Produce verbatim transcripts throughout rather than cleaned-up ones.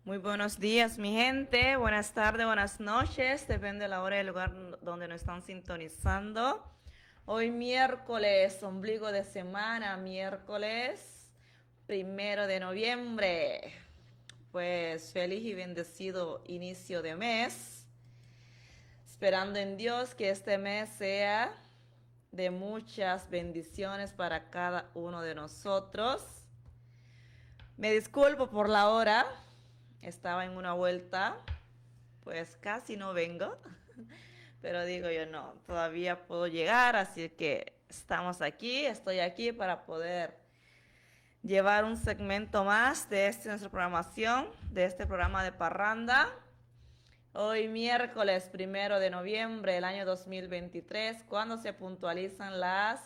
Muy buenos días, mi gente. Buenas tardes, buenas noches. Depende de la hora y el lugar donde nos están sintonizando. Hoy miércoles, ombligo de semana, miércoles primero de noviembre. Pues feliz y bendecido inicio de mes. Esperando en Dios que este mes sea de muchas bendiciones para cada uno de nosotros. Me disculpo por la hora, estaba en una vuelta, pues casi no vengo, pero digo yo, no, todavía puedo llegar, así que estamos aquí, estoy aquí para poder llevar un segmento más de esta nuestra programación, de este programa de parranda. Hoy miércoles primero de noviembre del año dos mil veintitrés, cuando se puntualizan las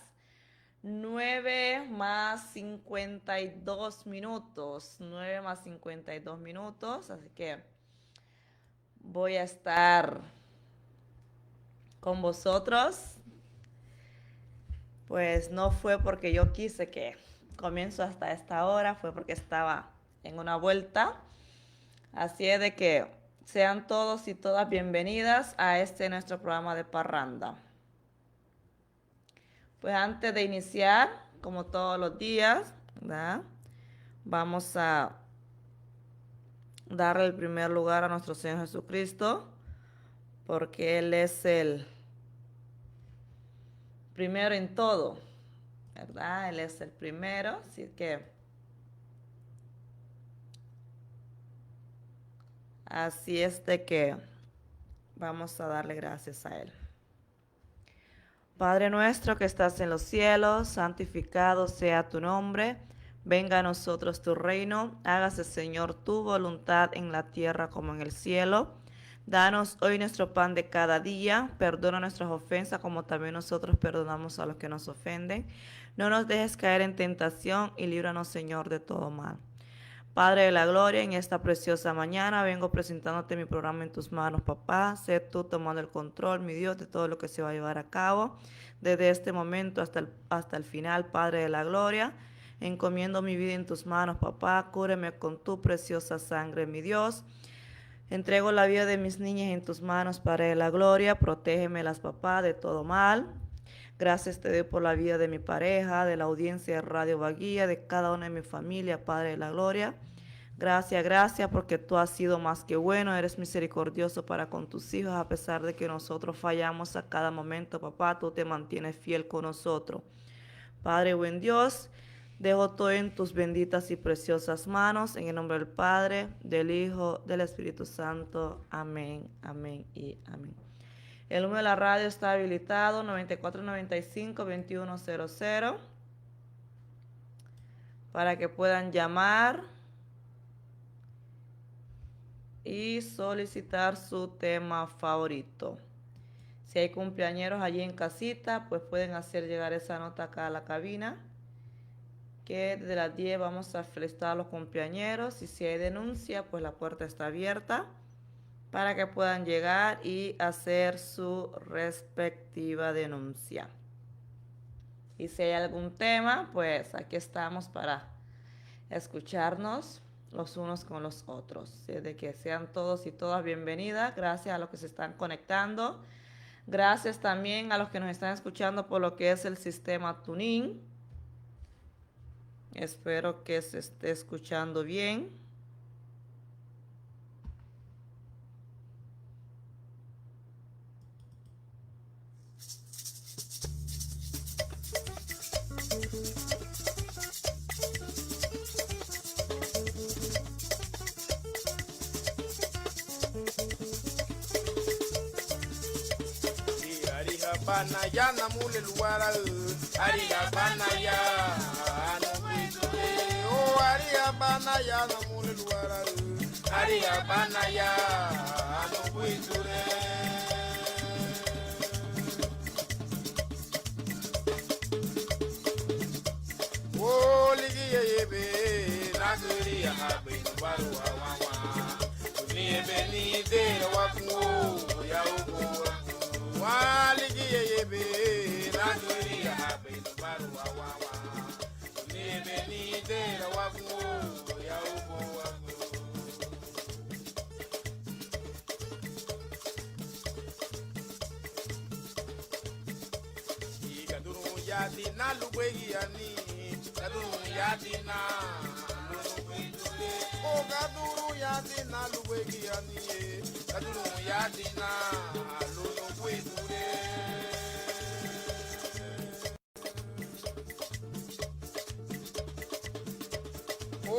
nueve más cincuenta y dos minutos, nueve más cincuenta y dos minutos, así que voy a estar con vosotros. Pues no fue porque yo quise que comienzo hasta esta hora, fue porque estaba en una vuelta. Así es de que sean todos y todas bienvenidas a este nuestro programa de parranda. Pues antes de iniciar, como todos los días, ¿verdad? Vamos a darle el primer lugar a nuestro Señor Jesucristo, porque Él es el primero en todo, ¿verdad? Él es el primero, así que, así es de que vamos a darle gracias a Él. Padre nuestro que estás en los cielos, santificado sea tu nombre. Venga a nosotros tu reino. Hágase, Señor, tu voluntad en la tierra como en el cielo. Danos hoy nuestro pan de cada día. Perdona nuestras ofensas como también nosotros perdonamos a los que nos ofenden. No nos dejes caer en tentación y líbranos, Señor, de todo mal. Padre de la gloria, en esta preciosa mañana vengo presentándote mi programa en tus manos, papá. Sé tú tomando el control, mi Dios, de todo lo que se va a llevar a cabo desde este momento hasta el, hasta el final, Padre de la gloria. Encomiendo mi vida en tus manos, papá. Cúbreme con tu preciosa sangre, mi Dios. Entrego la vida de mis niñas en tus manos, Padre de la gloria. Protégemelas, papá, de todo mal. Gracias te doy por la vida de mi pareja, de la audiencia de Radio Baguía, de cada una de mi familia, Padre de la gloria. Gracias, gracias, porque tú has sido más que bueno, eres misericordioso para con tus hijos, a pesar de que nosotros fallamos a cada momento, papá, tú te mantienes fiel con nosotros. Padre buen Dios, dejo todo en tus benditas y preciosas manos, en el nombre del Padre, del Hijo, del Espíritu Santo. Amén, amén y amén. El número de la radio está habilitado, noventa y cuatro noventa y cinco veintiuno cero cero, para que puedan llamar y solicitar su tema favorito. Si hay cumpleañeros allí en casita, pues pueden hacer llegar esa nota acá a la cabina, que desde las diez vamos a felicitar a los cumpleañeros, y si hay denuncia, pues la puerta está abierta para que puedan llegar y hacer su respectiva denuncia. Y si hay algún tema, pues aquí estamos para escucharnos los unos con los otros. Así de que sean todos y todas bienvenidas. Gracias a los que se están conectando. Gracias también a los que nos están escuchando por lo que es el sistema TuneIn. Espero que se esté escuchando bien. Ariha banaya namule luwaraü, ariha banaya, anu buiture. O ariha banaya namule luwaraü, ariha banaya, anu buiture. O ligía yebe, nagüriaha bei nubaruha wawa. Ni ebe ni dera waku, ya ugu waku. Wa ligía yebe, nagüriaha bei nubaruha wawa. Ni ebe ni dera waku, ya ugu waku. Yadina lubéi giñe, gadurun yadina lubéi giñe, gadurun yadina lubéi giñe, gadurun yadina lubéi giñe. O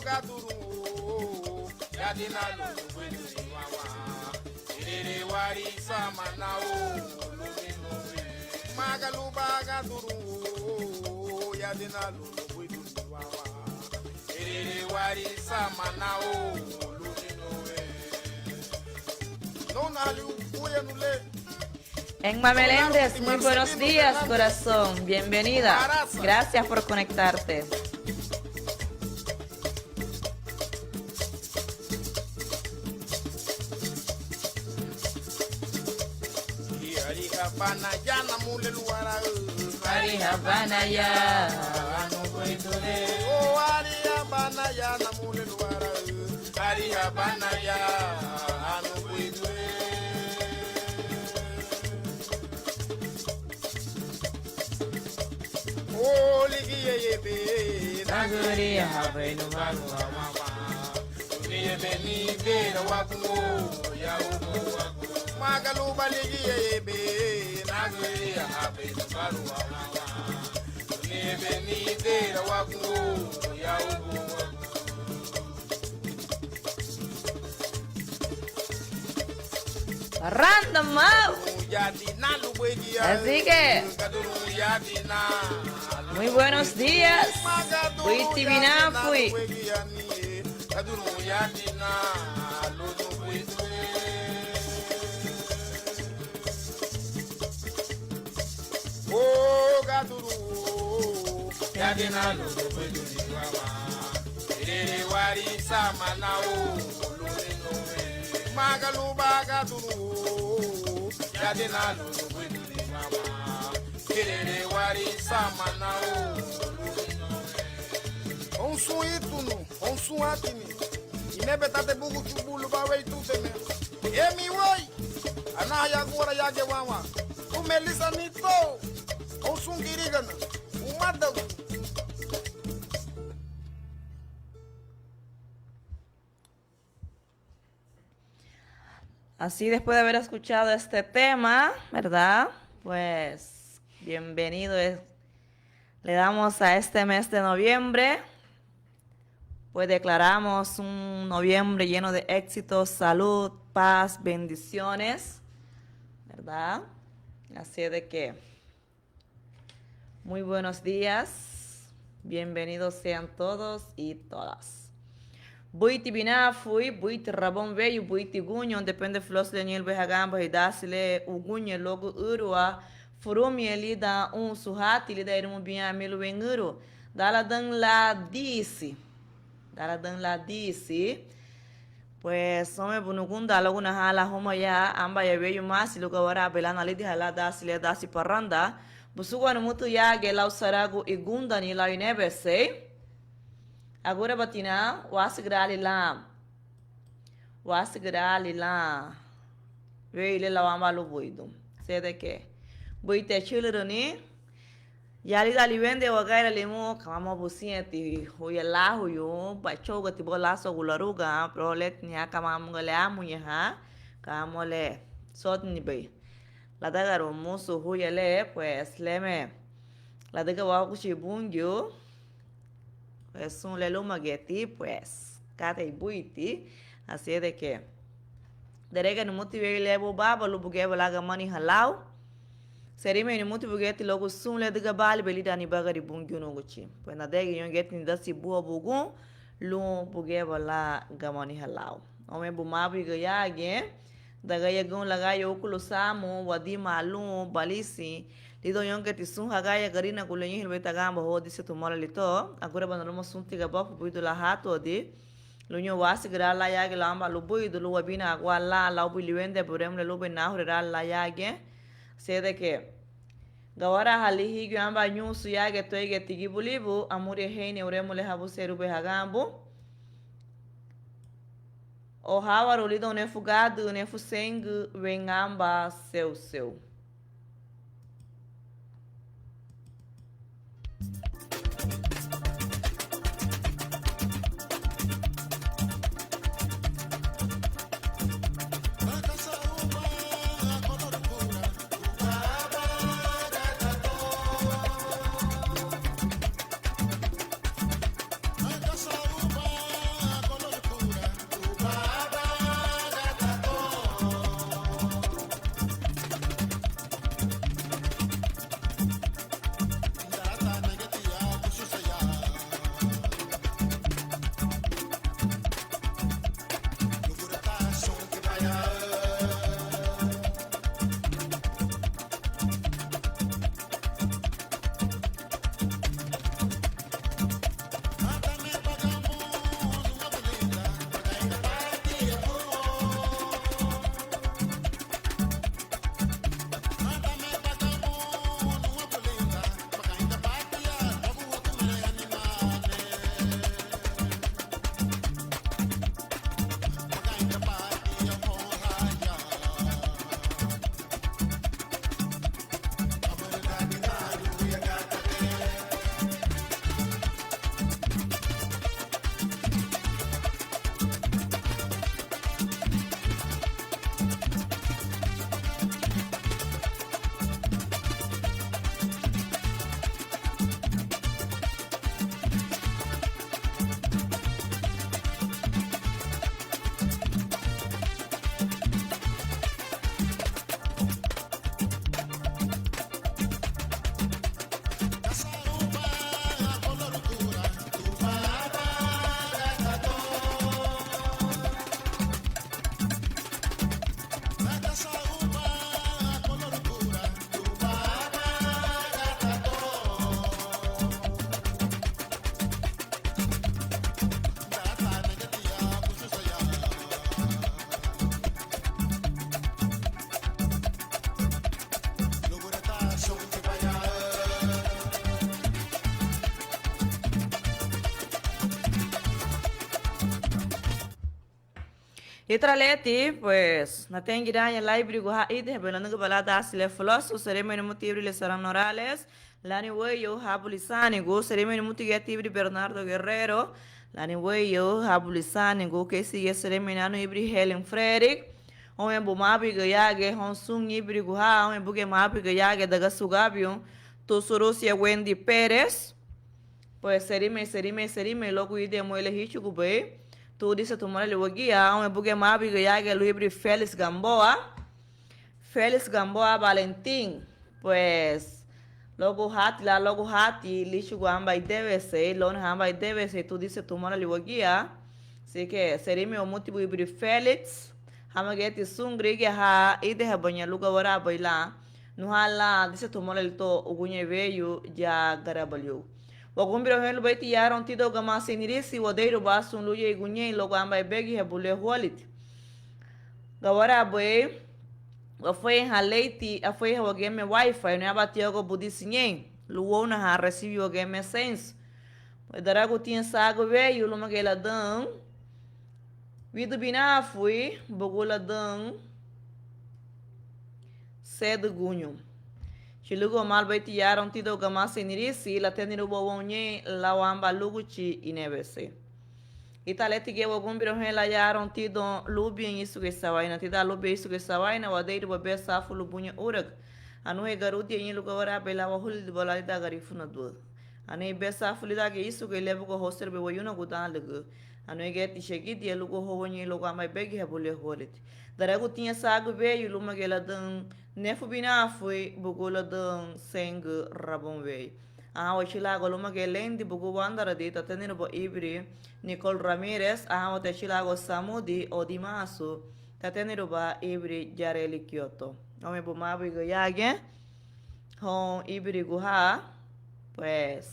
gadurun, o yadina lubéi giñe wawa, erere wari samana o lubéi giñe. Magaluba gadurun, o yadina lubéi giñe wawa, erere wari samana o lubéi giñe. Nona liu uya nule. Emma Meléndez, muy buenos días, corazón. Bienvenida. Gracias por conectarte. Ariha banaya namule luara, ariha banaya, anu guidure. O ariha banaya namule luara, ariha banaya, anu guidure. O ligía yebe, nagüriahabei nubaruawa. Ligía yebe ni bera wagu, ya ugu wagu. Magaluba ligía yebe, nagüriahabei nubaruawa. Ligía yebe ni bera wagu, ya ugu wagu. Randa mau. Así que, muy buenos días. Buiti binafui. O gaduru, yadina lulu buiduni wawa. Erere wari samana o lulu noe. Magaluba gaduru, yadina lulu buiduni wawa. Erere wari samana o lulu noe. Onsu itunu, onsu atini. Inebe tate buguchu bulu ba wei tuteme. Emi wei. Anaha yagura yage wawa. Ku Melissa ni to. Onsu ngirigana. Umadagu. Así, después de haber escuchado este tema, ¿verdad? Pues, bienvenido es-, le damos a este mes de noviembre. Pues declaramos un noviembre lleno de éxito, salud, paz, bendiciones, ¿verdad? Así de que, muy buenos días, bienvenidos sean todos y todas. Buiti binafui, buiti rabon weyu, buiti guñoun, depende fulosi le ñein lubéi haganbaha dasi le uguñe luagu ürüwa, furumiñe lidan unsu hati lidan irumu bián milu wein ürü. Dala dan la disi. Dala dan la disi. Pues, óunwenbu nugundan luagu naha lan huma ya, ámbaya weyu masi lun gawaraabei lan nalidiha lan dasi le dasi paranda. Busugua numutu yagiñe lau saragu igundani lau inebesei. Agurabatina, wásügürali lan. Wásügürali lan. Weyu le lau aban lubuidun. Sedeke. Buiti achülürüni. Ya lidan liwendewagu aira limu, kamá mosu busenti huya láhuyun, bachóugati bo lásuagu larugan, pero le tini ha kamá hamuga le ámuñeha, kamá le sódinibei ladagarun musu huya le, pues, leme ladüga Wáguchi Bungiu, pues, sun le lúmagiñeti, pues, katei buiti, así de que, derege numuti weyu le bubaba lun buguya ba lan gamaniha lau, seremei numuti buguya ti luagu sun le adügübalibei lidan nibagari Bungiu Núguchi. Pues nadegi ñoun giñeti nidasi buga bugun lun buguya ba lan gamaniha lau. Óunwenbu mábuiga yagiñe, dagayarügün lagaya úkulu samu, wadimalu, balisin, lidoun ñoun giñeti sun hagaya Garinagu le ñein lubéi taganba ho dise tumala lito, agurabana luma Sunti Gabafu buidu lan hátuadi, lun ñoun wásügüra lan yagiñe lau aban lubuidun lun wabinagua lan lau bui liwendebu uremu le lunbei náhurera lan yagiñe. Sedeke, gawaraahali higio aban ñunsu yagiñe tuéigiñe tigibu libu, amuriaheini uremu le habusenrubei haganbu. O háwaru lidoun nefu gádürü, nefu seingü, wein aban seu seu. Ítara leti, pues, nateingiraña lan íbirigu ha ídehabaña lanügüba lan dasi le fulasu. Seremei numuti íbiri le Saran Norales, lani weyu hábuli sánigu. Seremei numuti giñeti íbiri Bernardo Guerrero, lani weyu hábuli sánigu. Keisi giñe seremei nanu íbiri Helen Frederick. Óunwenbu mábuiga yagiñe houn sun íbirigu ha, óunwenbugiñe mábuiga yagiñe dagasugabiun, tu surusia Wendy Pérez. Pues, seremei, seremei, seremei luagu ídeamei le híchugubei. Tu dise tumalaali wagía, óunwenbugiñe mábuiga yagiñe lun íbiri Félix Gamboa. Félix Gamboa Valentín. Pues, luagu hati lan, luagu hati líchugun aban idewesei, lóunahan aban idewesei, tu dise tumalaali wagía. Así que seremei wamutibu íbiri Félix. Hama giñeti sun gürigia ha ídehabaña lun gawarabei lan nuha lan dise tumalaali to uguñe weyu ya Garabaliu. Wagunbirahoun lubeiti yaroun tidoun gama Seinirisi, wadeiruba sun luyeiguñein luagu aban ibegihabu le hualiti. Gawarabei wafeihan leiti, afeiha wagíame wifi, nue aban tiagu budisiñein, lun wóunahan resibi wagíame seinsu. Pues, daragutiña sagü weyu lúmagiñe ladaün widü binafui bugú ladaün sedü guñu. Chülügüwama lubeiti yaroun tidoun gama Seinirisi, lateiniruba woun ñein lau aban lúguchi inebesei. Ítara leti giñe wagunbirahoun lan yaroun tidoun lúbiñe ísugei sawaina, tidan lúbiñe ísugei sawaina, wadeiruba besafu lun buña úraga. Anihein garüdia ñein lun gawarabei lan wahúlidiba lan lidan Garifuna Duaü. Anihein besafu lídangiñe ísugei le buga hóuserubei wayunagua dan lügü. Anihein giñeti segidia lun houa ñein luagu aban ibegihabu le hualiti. Daragutiña sagü weyu lúmagiñe ladaün nefu binafui bugú ladaün seingü rabounweyu. Anha wachülagua lúmagiñe Lendi bugú wándaradi, tateiniruba íbiri Nicole Ramírez. Anha wati achülagua samudi o dimasu, tateiniruba íbiri Yareli Kioto. Óunwenbu mábuiga yagiñe houn íbirigu ha, pues,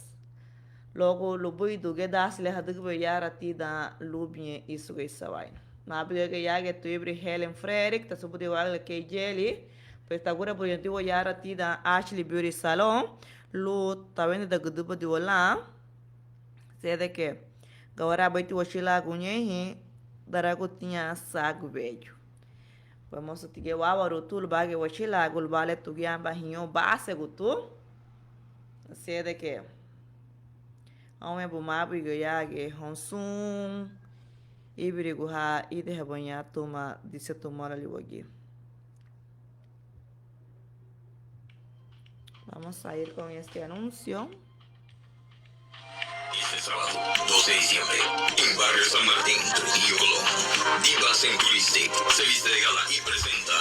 luagu lubuidun giñe dasi le hadügübei yara tidan lúbiñe ísugei sawaina. Mábuiga giñe yagiñe tun íbiri Helen Frederick, tasubudiragüle kei Yeli, pues, tagurabuñadiwa yara tidan Ashley Beauty Salon, lun tawendidagüdübadiwa lan. Sedeke gawaraabei ti wachülaagun ñeinhin, daragutiña sagü weyu. Pues mosu ti giñe wawarun tun lubaragiñe wachülaagun, lubara le tugía aban hiñáru basegu tun. Sedeke óunwenbu mábuiga yagiñe houn sun íbirigu ha idehabaña tuma dise tumalaali wagía. Vamos a ir con este anuncio. Este sábado, dos de diciembre, en Barrio San Martín, Trujillo, Colón, Divas en Touristic se viste de gala y presenta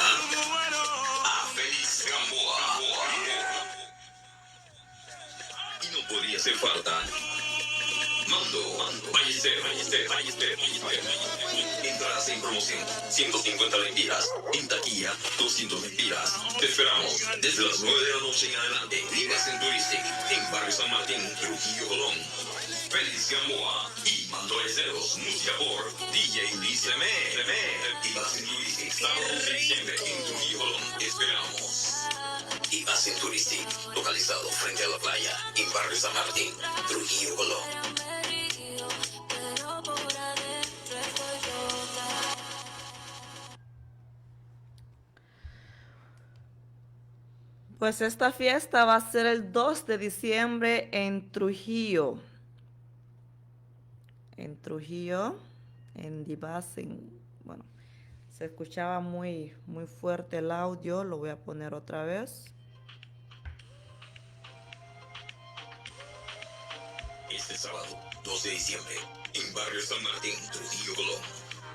a Félix Gamboa. Y no podría hacer falta Mando, Mando, Ballester, Ballester, Ballester, Ballester. Entradas en promoción, ciento cincuenta lempiras. En taquilla, doscientos lempiras. Te esperamos desde las nueve de la noche en adelante. Divas en Touristic, en Barrio San Martín, Trujillo, Colón. Félix Gamboa y Mando Ballesteros, música por D J Luis Lemé. Divas en Touristic, sábado dos de diciembre en Trujillo, Colón. Te esperamos. Divas en Touristic, localizado frente a la playa, en Barrio San Martín, Trujillo, Colón. Pues esta fiesta va a ser el dos de diciembre en Trujillo. En Trujillo, en Divas, en, bueno, se escuchaba muy, muy fuerte el audio, lo voy a poner otra vez. Este sábado, dos de diciembre, en Barrio San Martín, Trujillo, Colón,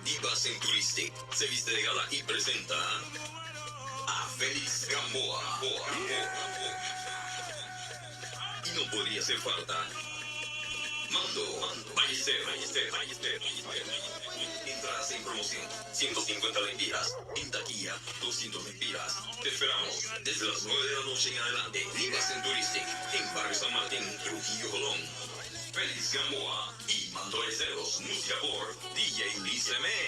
Divas en Touristic se viste de gala y presenta a Félix Gamboa. Y no podría hacer falta Mando, Mando, Ballester, Ballester, Ballester, Ballester. Entradas en promoción, ciento cincuenta lempiras. En taquilla, doscientos lempiras. Te esperamos desde las nueve de la noche en adelante. Divas en Touristic, en Barrio San Martín, Trujillo, Colón. Félix Gamboa y Mando Ballesteros, música por D J Luis Lemé.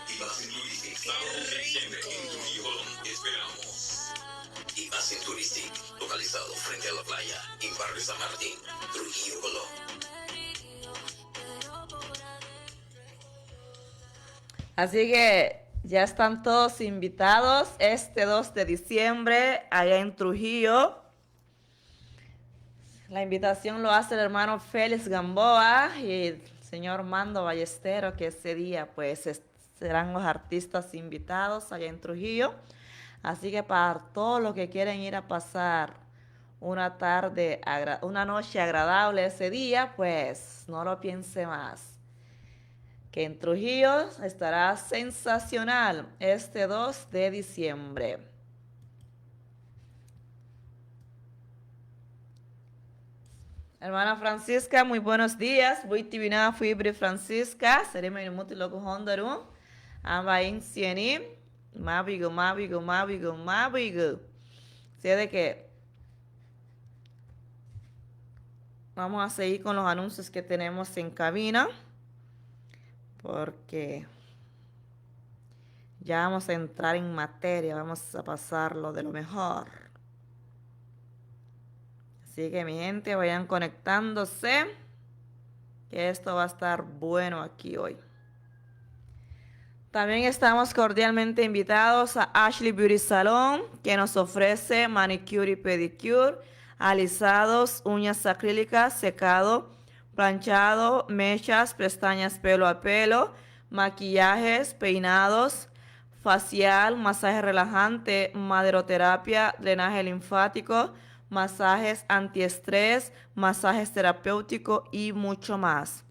Divas en Touristic, sábado dos de diciembre en Trujillo, Colón. Te esperamos. Divas en Touristic, localizado frente a la playa, en Barrio San Martín, Trujillo, Colón. Así que ya están todos invitados este dos de diciembre allá en Trujillo. La invitación lo hace el hermano Félix Gamboa y el señor Mando Ballestero, que ese día, pues, es- serán los artistas invitados allá en Trujillo. Así que para todos los que quieren ir a pasar una tarde agra- una noche agradable ese día, pues, no lo piense más. Que en Trujillo estará sensacional este dos de diciembre. Hermana Francisca, muy buenos días. Buiti wina, fibri Francisca. Seremei numuti luagu hondarun. Aba insieni. Mabigu, mabigu, mabigu, mabigu. Así de que vamos a seguir con los anuncios que tenemos en cabina, porque ya vamos a entrar en materia, vamos a pasarlo de lo mejor. Así que, mi gente, vayan conectándose, que esto va a estar bueno aquí hoy. También estamos cordialmente invitados a Ashley Beauty Salon, que nos ofrece manicure y pedicure, alisados, uñas acrílicas, secado, planchado, mechas, pestañas pelo a pelo, maquillajes, peinados, facial, masaje relajante, maderoterapia, drenaje linfático, masajes antiestrés, masajes terapéutico y mucho más.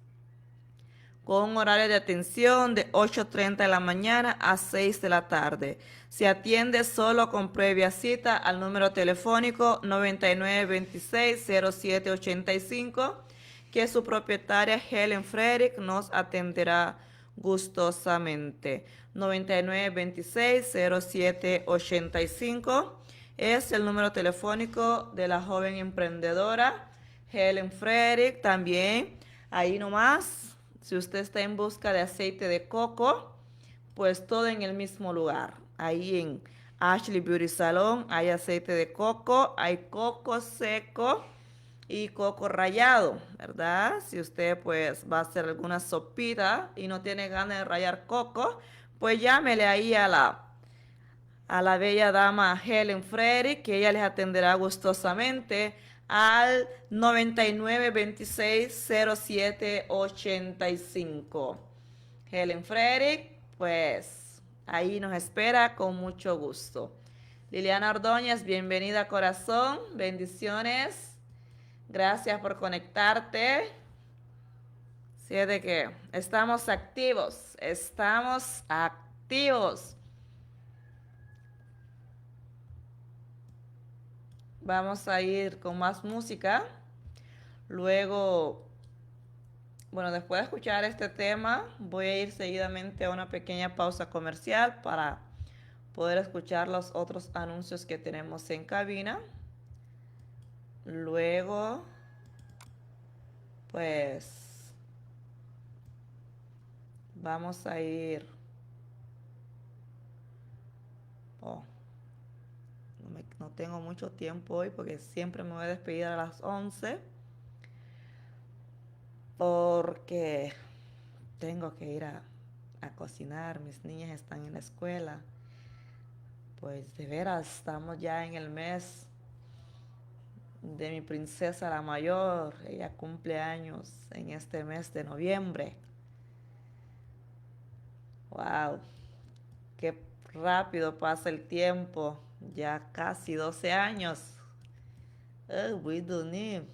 Con un horario de atención de ocho treinta de la mañana a seis de la tarde. Se atiende solo con previa cita al número telefónico noventa y nueve veintiséis cero siete ochenta y cinco, que su propietaria Helen Frederick nos atenderá gustosamente. Noventa y nueve veintiséis cero siete ochenta y cinco es el número telefónico de la joven emprendedora Helen Frederick. También, ahí nomás, si usted está en busca de aceite de coco, pues todo en el mismo lugar. Ahí en Ashley Beauty Salon hay aceite de coco, hay coco seco y coco rallado, ¿verdad? Si usted, pues, va a hacer alguna sopita y no tiene ganas de rallar coco, pues llámele ahí a la, a la bella dama Helen Frederick, que ella les atenderá gustosamente al noventa y nueve veintiséis cero siete ochenta y cinco. Helen Frederick, pues, ahí nos espera con mucho gusto. Liliana Ordóñez, bienvenida, corazón. Bendiciones. Gracias por conectarte. Así es de que estamos activos, estamos activos. Vamos a ir con más música. Luego, bueno, después de escuchar este tema, voy a ir seguidamente a una pequeña pausa comercial para poder escuchar los otros anuncios que tenemos en cabina. Luego, pues, vamos a ir. Oh, no me- no tengo mucho tiempo hoy porque siempre me voy a despedir a las once, porque tengo que ir a, a cocinar, mis niñas están en la escuela. Pues de veras, estamos ya en el mes de mi princesa la mayor. Ella cumple años en este mes de noviembre. Wow, qué rápido pasa el tiempo. Ya casi doce años. Ay, buiduni.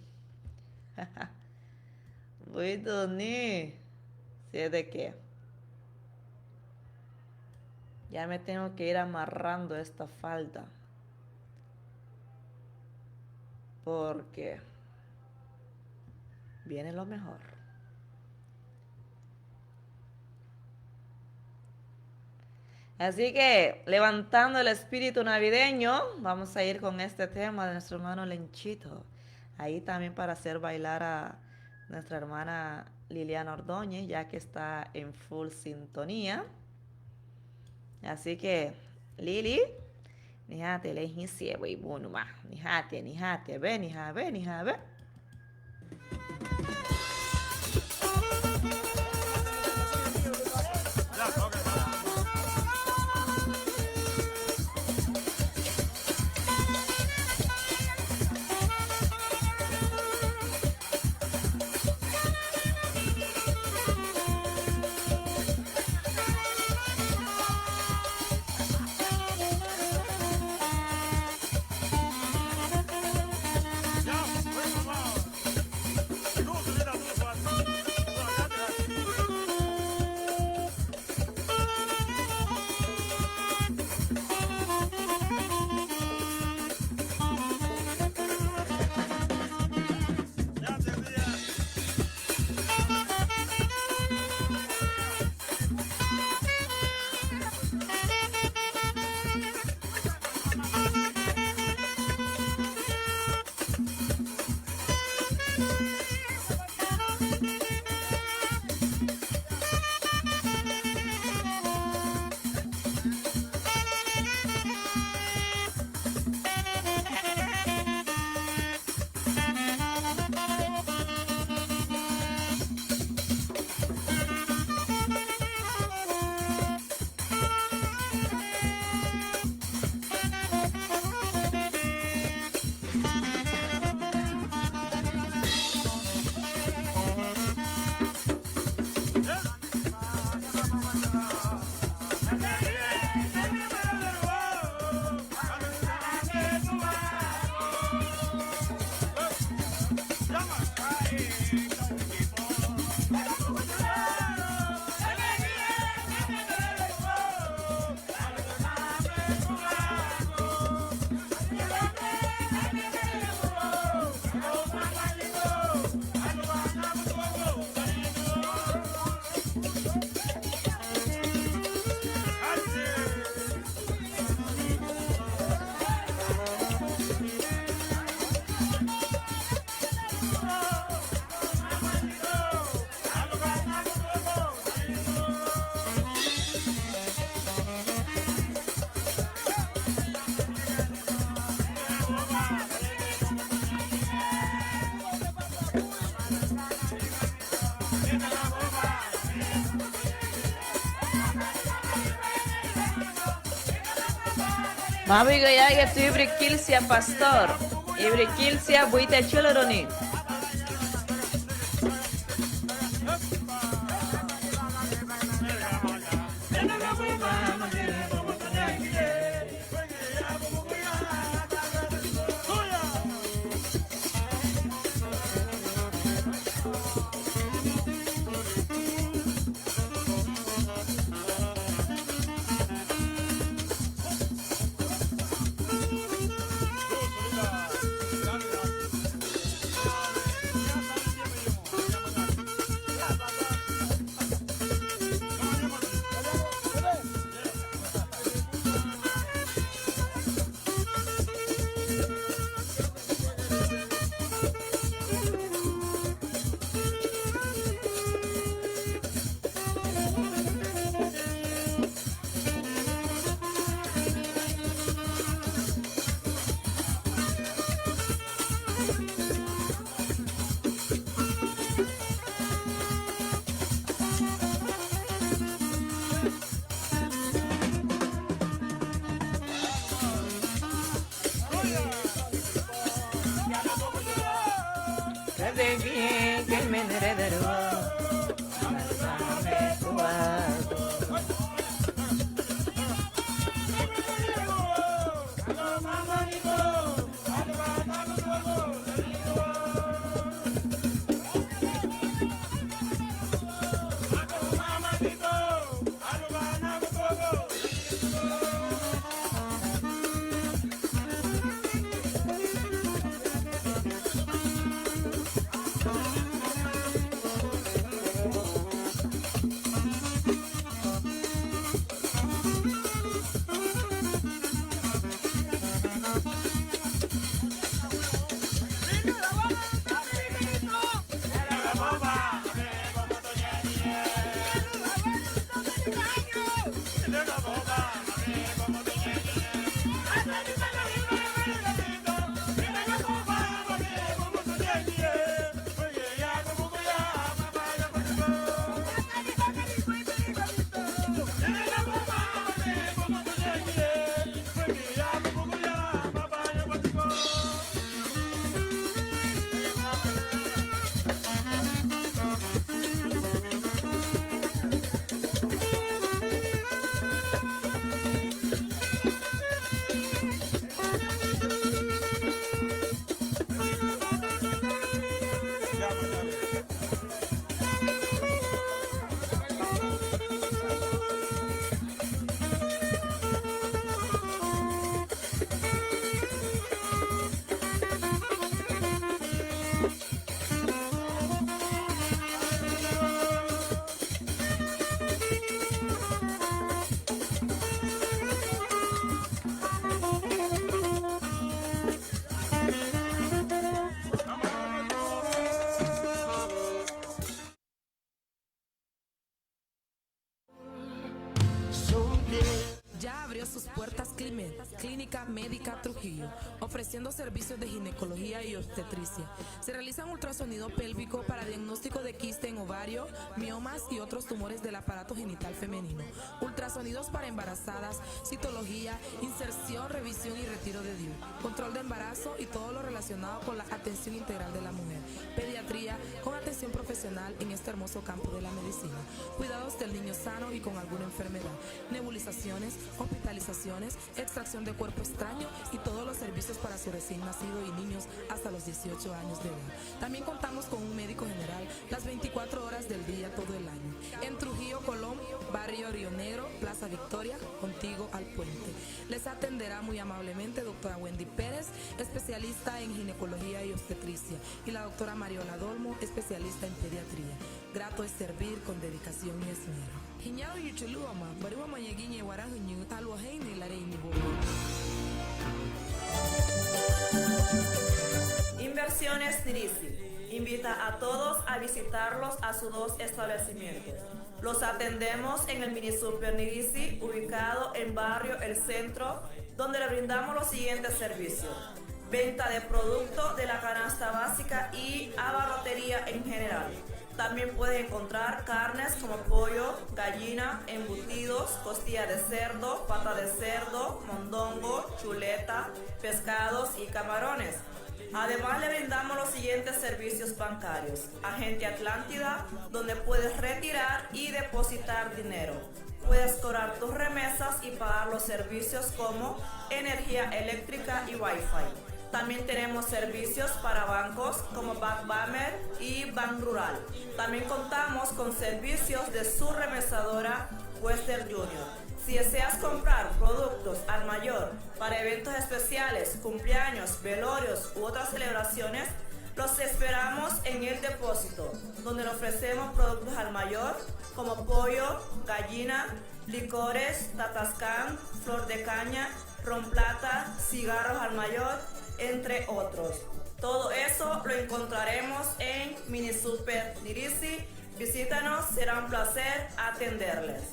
Buiduni. Así es de que ya me tengo que ir amarrando esta falda, porque viene lo mejor. Así que, levantando el espíritu navideño, vamos a ir con este tema de nuestro hermano Lenchito. Ahí también para hacer bailar a nuestra hermana Liliana Ordóñez, ya que está en full sintonía. Así que, Lili, nihate le hínsiñe buidu numada, nihate, nihate, be, niha, be, niha, be. Mábuiga yágüta, íbiri Kilsia Pastor, íbiri Kilsia, buiti achülürüni. Ya abrió sus puertas Climed, Clínica Médica Trujillo, ofreciendo servicios de ginecología y obstetricia. Se realizan ultrasonido pélvico para diagnóstico de quiste en ovario, miomas y otros tumores del aparato genital femenino. Ultrasonidos para embarazadas, citología, inserción, revisión y retiro de diu, control de embarazo y todo lo relacionado con la atención integral de la mujer. Pediatría con atención profesional en este hermoso campo de la medicina. Cuidados del niño sano y con alguna enfermedad. Nebulizaciones, hospitalizaciones, extracción de cuerpo extraño y todos los servicios para su recién nacido y niños hasta los dieciocho años de edad. También contamos con un médico general las veinticuatro horas del día, todo el año. En Trujillo, Colón, barrio Río Negro, Plaza Victoria, contigo al puente. Les atenderá muy amablemente doctora Wendy Pérez, especialista en ginecología y obstetricia, y la doctora Mariola Dolmo, especialista en pediatría. Grato es servir con dedicación y esmero. Hiñáruñu chülǘ wamá, barǘ wamañegiñe warahüñü, áluaheini lareini Bungiu. Inversiones Nirisi invita a todos a visitarlos a sus dos establecimientos. Los atendemos en el Mini Super Nirisi, ubicado en barrio El Centro, donde le brindamos los siguientes servicios: venta de producto de la canasta básica y abarrotería en general. También puedes encontrar carnes como pollo, gallina, embutidos, costilla de cerdo, pata de cerdo, mondongo, chuleta, pescados y camarones. Además, le brindamos los siguientes servicios bancarios. Agente Atlántida, donde puedes retirar y depositar dinero. Puedes cobrar tus remesas y pagar los servicios como energía eléctrica y Wi-Fi. También tenemos servicios para bancos como Bank Bamer y Ban Rural. También contamos con servicios de su remesadora Western Junior. Si deseas comprar productos al mayor para eventos especiales, cumpleaños, velorios u otras celebraciones, los esperamos en El Depósito, donde le ofrecemos productos al mayor como pollo, gallina, licores, tatascán, flor de caña, ron plata, cigarros al mayor, entre otros. Todo eso lo encontraremos en Mini Super Nirisi. Visítanos, será un placer atenderles.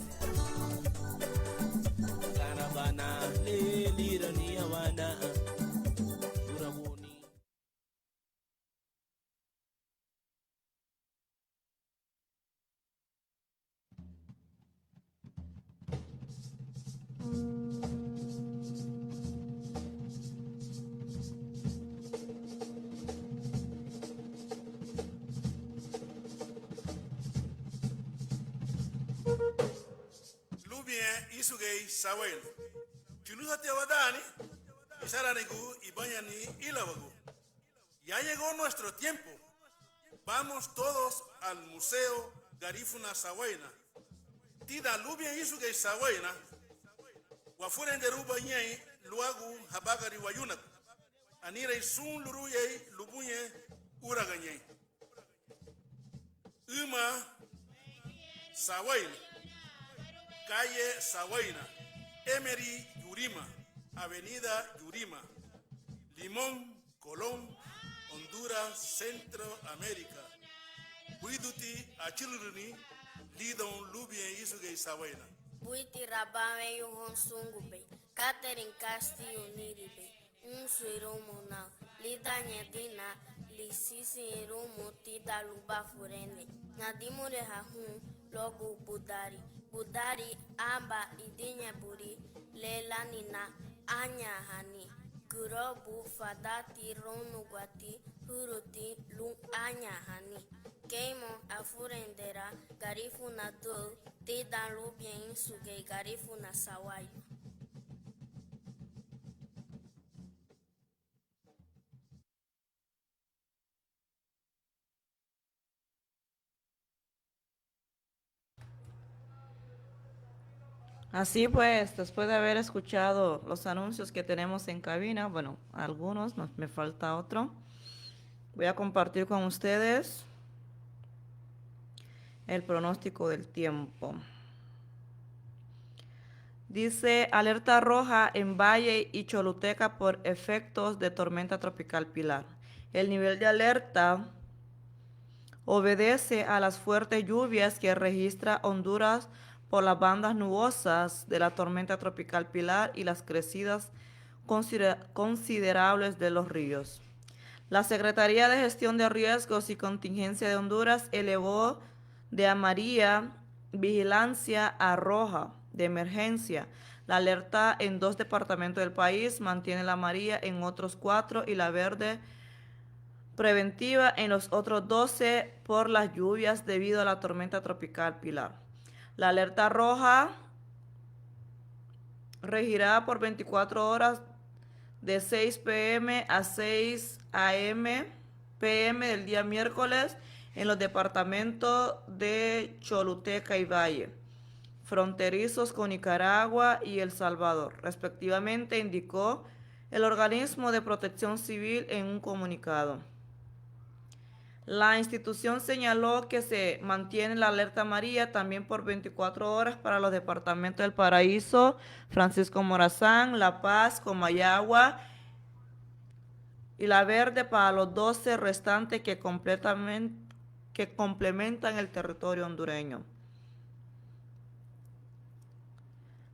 Lúbiñe ísugei saweina. Chülühatiña wadaani, isaranigu ibañani ílawagu. Ya llegó nuestro tiempo. Vamos todos al Museo Garífuna Saweina. Tidan lúbiñe ísugei saweina, wafurenderuba ñein luagu habagari wayunagu. Aniraei sun luruyei lubuñe úraga ñein. Üma saweina, calle Saweina, Emery Yurima, avenida Yurima, Limón, Colón, Honduras, Centro América. Buíduti achülürüni lidoun lúbiñe ísugei saweina. Buiti rabá weyu houn súngubei, Catherine Castillo níribei. Unsu irumu nau, lidan ñadina lisisi irumu tidan lubá furendei. Nadimureha hun luagu budari, budari aban idiñe burí le lánina añahani. Gürobu fadati róunuguati hǘrüti lun añahani. Keimu afurendera Garífuna Düü tidan lúbiñe ísugei Garífuna Saweina. Así pues, después de haber escuchado los anuncios que tenemos en cabina, bueno, algunos, no, me falta otro. Voy a compartir con ustedes el pronóstico del tiempo. Dice alerta roja en Valle y Choluteca por efectos de tormenta tropical Pilar. El nivel de alerta obedece a las fuertes lluvias que registra Honduras por las bandas nubosas de la tormenta tropical Pilar y las crecidas considera-, considerables de los ríos. La Secretaría de Gestión de Riesgos y Contingencia de Honduras elevó de amarilla vigilancia a roja de emergencia. La alerta en dos departamentos del país mantiene la amarilla en otros cuatro y la verde preventiva en los otros doce por las lluvias debido a la tormenta tropical Pilar. La alerta roja regirá por veinticuatro horas de seis p m a seis a m, p m del día miércoles en los departamentos de Choluteca y Valle, fronterizos con Nicaragua y El Salvador, respectivamente, indicó el organismo de Protección Civil en un comunicado. La institución señaló que se mantiene la alerta amarilla también por veinticuatro horas para los departamentos del Paraíso, Francisco Morazán, La Paz, Comayagua y la verde para los doce restantes que completamen-, que complementan el territorio hondureño.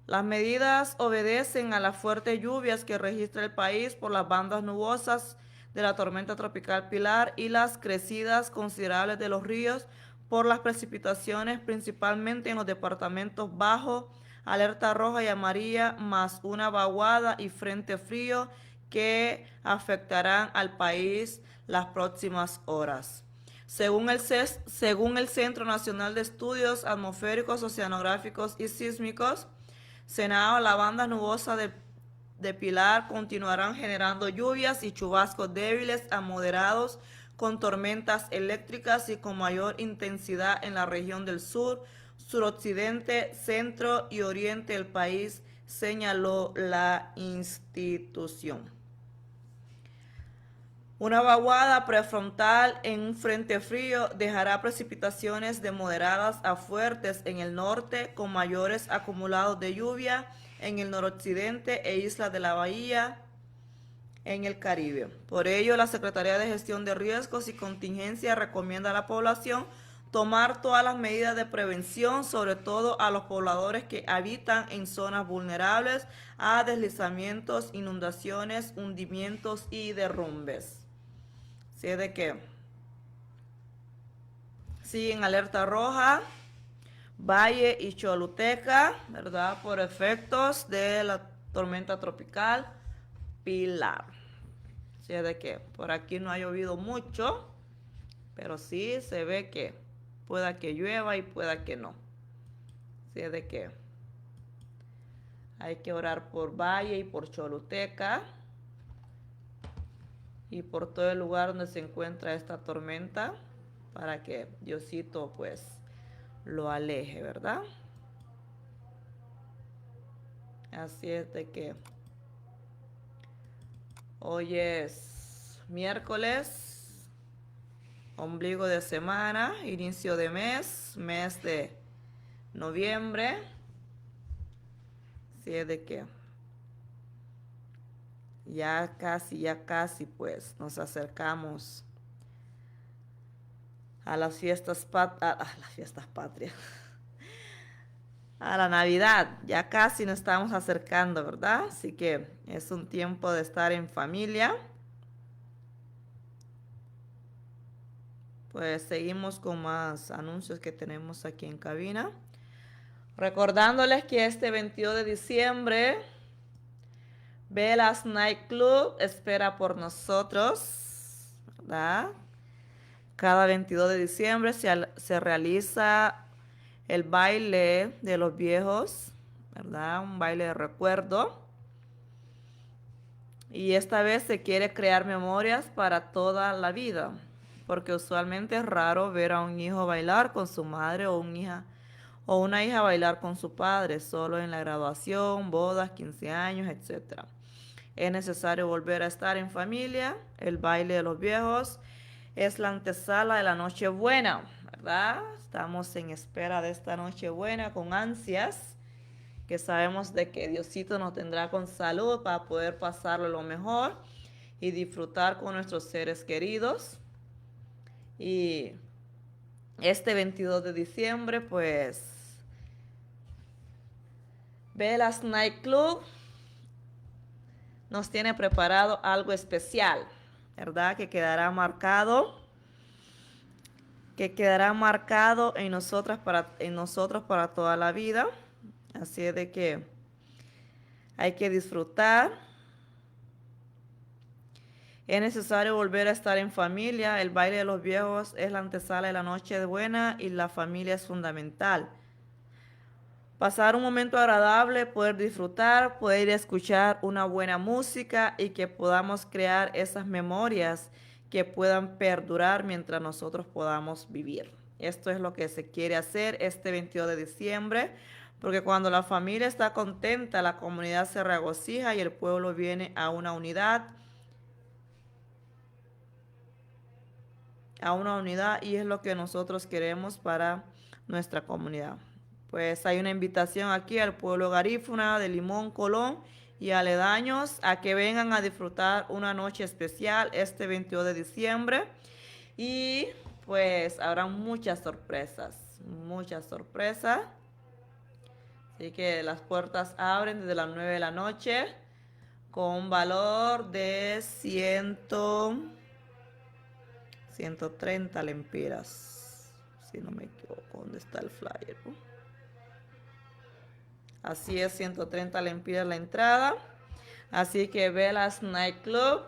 Las medidas obedecen a las fuertes lluvias que registra el país por las bandas nubosas de la tormenta tropical Pilar y las crecidas considerables de los ríos por las precipitaciones, principalmente en los departamentos bajo alerta roja y amarilla, más una vaguada y frente frío que afectarán al país las próximas horas. Según el ces- según el Centro Nacional de Estudios Atmosféricos, Oceanográficos y Sísmicos, Senao, la banda nubosa de, de Pilar continuarán generando lluvias y chubascos débiles a moderados con tormentas eléctricas y con mayor intensidad en la región del sur, suroccidente, centro y oriente del país, señaló la institución. Una vaguada prefrontal en un frente frío dejará precipitaciones de moderadas a fuertes en el norte, con mayores acumulados de lluvia en el noroccidente e islas de la bahía en el Caribe. Por ello, la Secretaría de Gestión de Riesgos y Contingencia recomienda a la población tomar todas las medidas de prevención, sobre todo a los pobladores que habitan en zonas vulnerables a deslizamientos, inundaciones, hundimientos y derrumbes. Así es de que siguen alerta roja, Valle y Choluteca, ¿verdad? Por efectos de la tormenta tropical Pilar. Así es de que por aquí no ha llovido mucho, pero sí se ve que pueda que llueva y pueda que no. Así es de que hay que orar por Valle y por Choluteca y por todo el lugar donde se encuentra esta tormenta para que Diosito, pues, lo aleje, ¿verdad? Así es de que hoy es miércoles, ombligo de semana, inicio de mes, mes de noviembre. Así es de que ya casi, ya casi, pues, nos acercamos a las fiestas pat-, a, a las fiestas patrias, a la Navidad. Ya casi nos estamos acercando, ¿verdad? Así que es un tiempo de estar en familia. Pues seguimos con más anuncios que tenemos aquí en cabina. Recordándoles que este veintidós de diciembre, Velas Night Club espera por nosotros, ¿verdad? Cada veintidós de diciembre se al-, se realiza el baile de los viejos, ¿verdad? Un baile de recuerdo. Y esta vez se quiere crear memorias para toda la vida, porque usualmente es raro ver a un hijo bailar con su madre o un hija, o una hija bailar con su padre, solo en la graduación, bodas, quince años, etcétera. Es necesario volver a estar en familia. El baile de los viejos es la antesala de la Nochebuena, ¿verdad? Estamos en espera de esta Nochebuena con ansias, que sabemos de que Diosito nos tendrá con salud para poder pasarlo lo mejor y disfrutar con nuestros seres queridos. Y este veintidós de diciembre, pues, Velas Night Club nos tiene preparado algo especial, ¿verdad? Que quedará marcado, que quedará marcado en nosotras para, en nosotros para toda la vida. Así es de que hay que disfrutar. Es necesario volver a estar en familia. El baile de los viejos es la antesala de la Nochebuena y la familia es fundamental. Pasar un momento agradable, poder disfrutar, poder escuchar una buena música y que podamos crear esas memorias que puedan perdurar mientras nosotros podamos vivir. Esto es lo que se quiere hacer este veintidós de diciembre, porque cuando la familia está contenta, la comunidad se regocija y el pueblo viene a una unidad, a una unidad, y es lo que nosotros queremos para nuestra comunidad. Pues hay una invitación aquí al pueblo garífuna de Limón, Colón y aledaños a que vengan a disfrutar una noche especial este veintidós de diciembre y pues habrá muchas sorpresas, muchas sorpresas. Así que las puertas abren desde las nueve de la noche con un valor de cien, ciento treinta lempiras. si no me equivoco, ¿dónde está el flyer? Así es, ciento treinta lempiras la entrada. Así que Velas Night Club,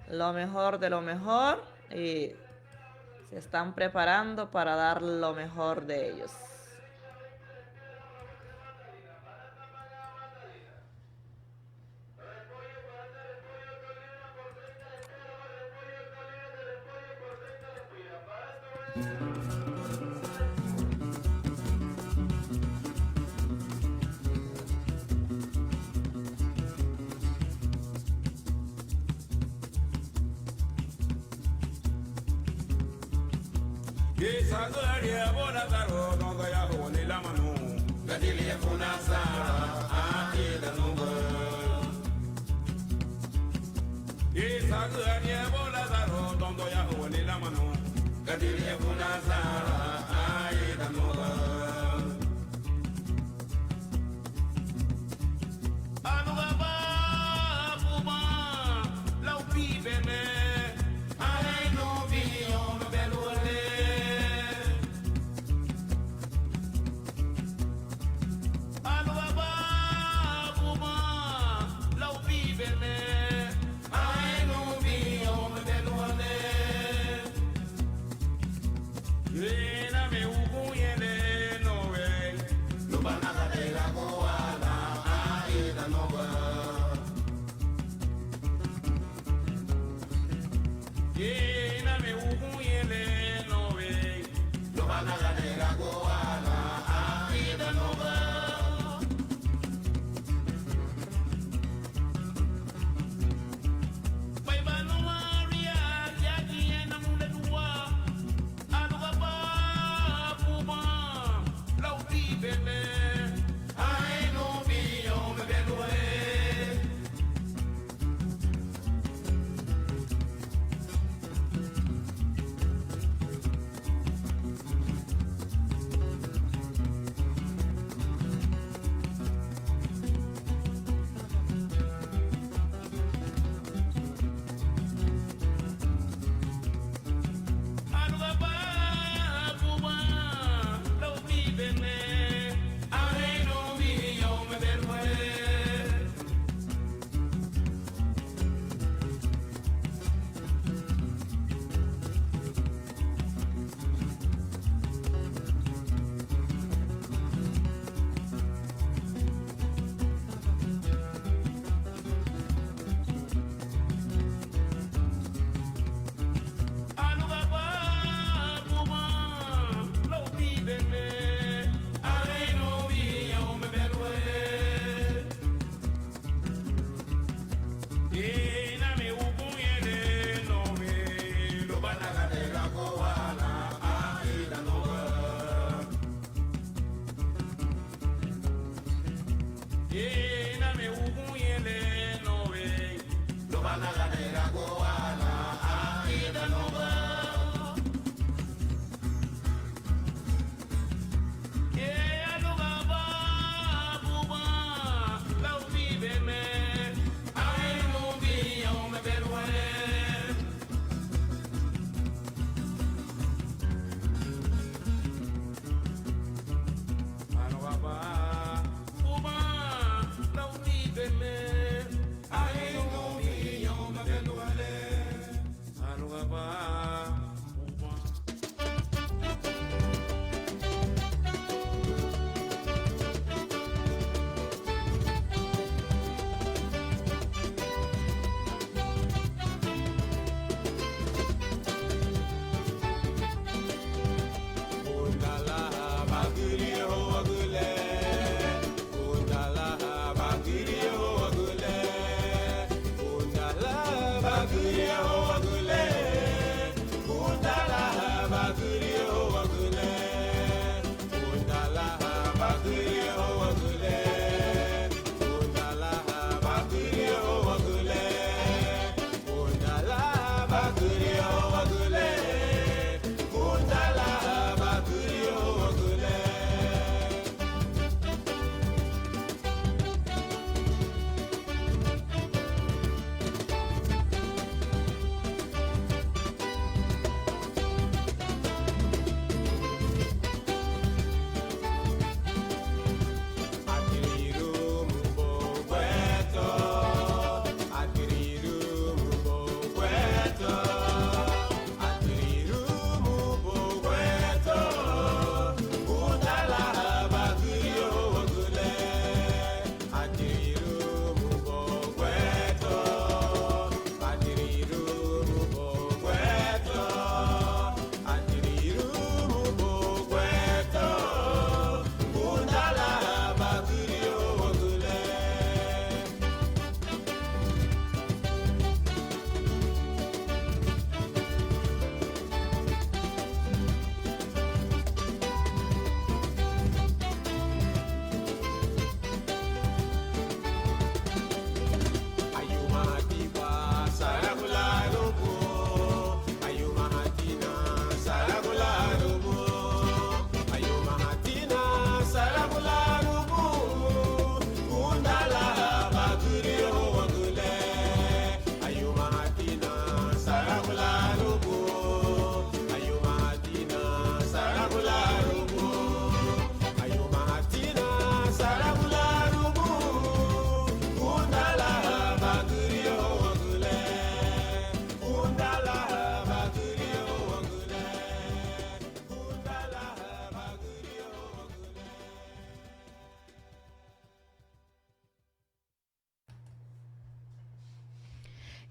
lo mejor de lo mejor, y se están preparando para dar lo mejor de ellos.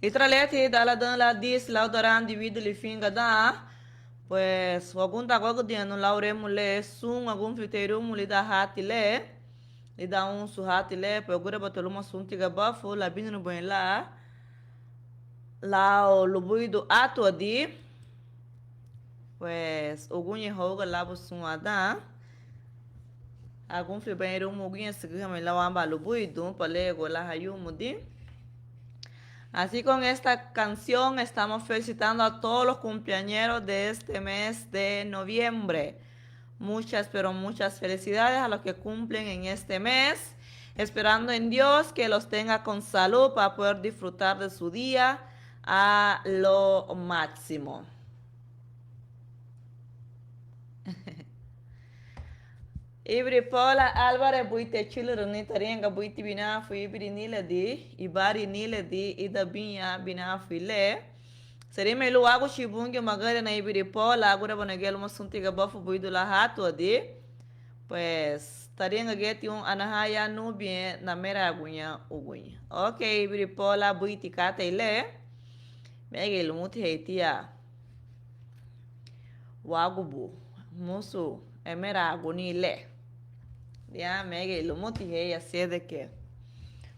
Ítara liñati dan le ladüga lan disi lau darandi widü lifinga dan, pues wagundaguagüdüñanu lau uremu le sun agunfite irumu lidan hati le, lidan unsu hati le, pues agurabati luma Sunti Gabafu labinirunbaña lan lau lubuidun átuadi. Pues uguñe haruga labu súnwandan, agunfite irumu uguñe sügühamei lau aban lubuidun, paliagu lan hayumudi. Así, con esta canción estamos felicitando a todos los cumpleañeros de este mes de noviembre. Muchas, pero muchas felicidades a los que cumplen en este mes, esperando en Dios que los tenga con salud para poder disfrutar de su día a lo máximo. Íbiri Paula Álvarez, buiti achülürüni, tariñaga buiti binafi, íbiri níledi, ibari níledi, ida biña binafi le. Seremein lun Wáguchi Bungiu magarina, íbiri Paula, agurabana giñe luma Sunti Gabafu buidu lan hátuadi. Pues tariñaga giñeti un anahán ya núbiñe nameraguña uguñe. Ok, íbiri Paula, buiti katei le. Megei lumuti hei tia wágubu, mosu emeraguni le. Ya megei lumuti hei, así es de que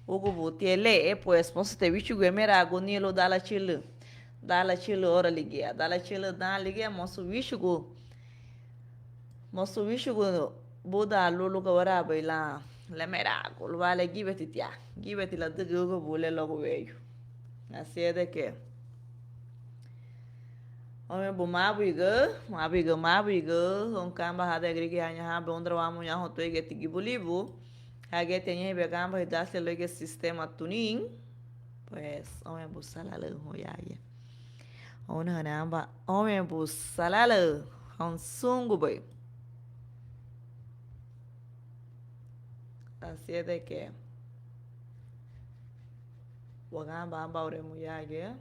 wágubu tia le, pues mosu te wíchugun emeraguni lun dan lachülü, dan lachülü ora ligía, dan lachülü dan ligía, mosu wíchugun, mosu wíchugun buda lun lun gawarabei lan lemeragu, lubá le gíbeti tia, gíbeti ladügün wágubu le luagu weyu. Así es de que óunwenbu mábuiga, mábuiga, mábuiga, óun kanba hádan gürigia añahabei, óundara wamuña houn tuéigiñeti gibulibu, hagíati añahein aganbaha dasi luéigiñe sistema tunin. Pues óunwenbu salalaü houn yagiñe, óunahani aban óunwenbu salalaü houn súngubei. Así es de que waganba aban uremu yagiñe.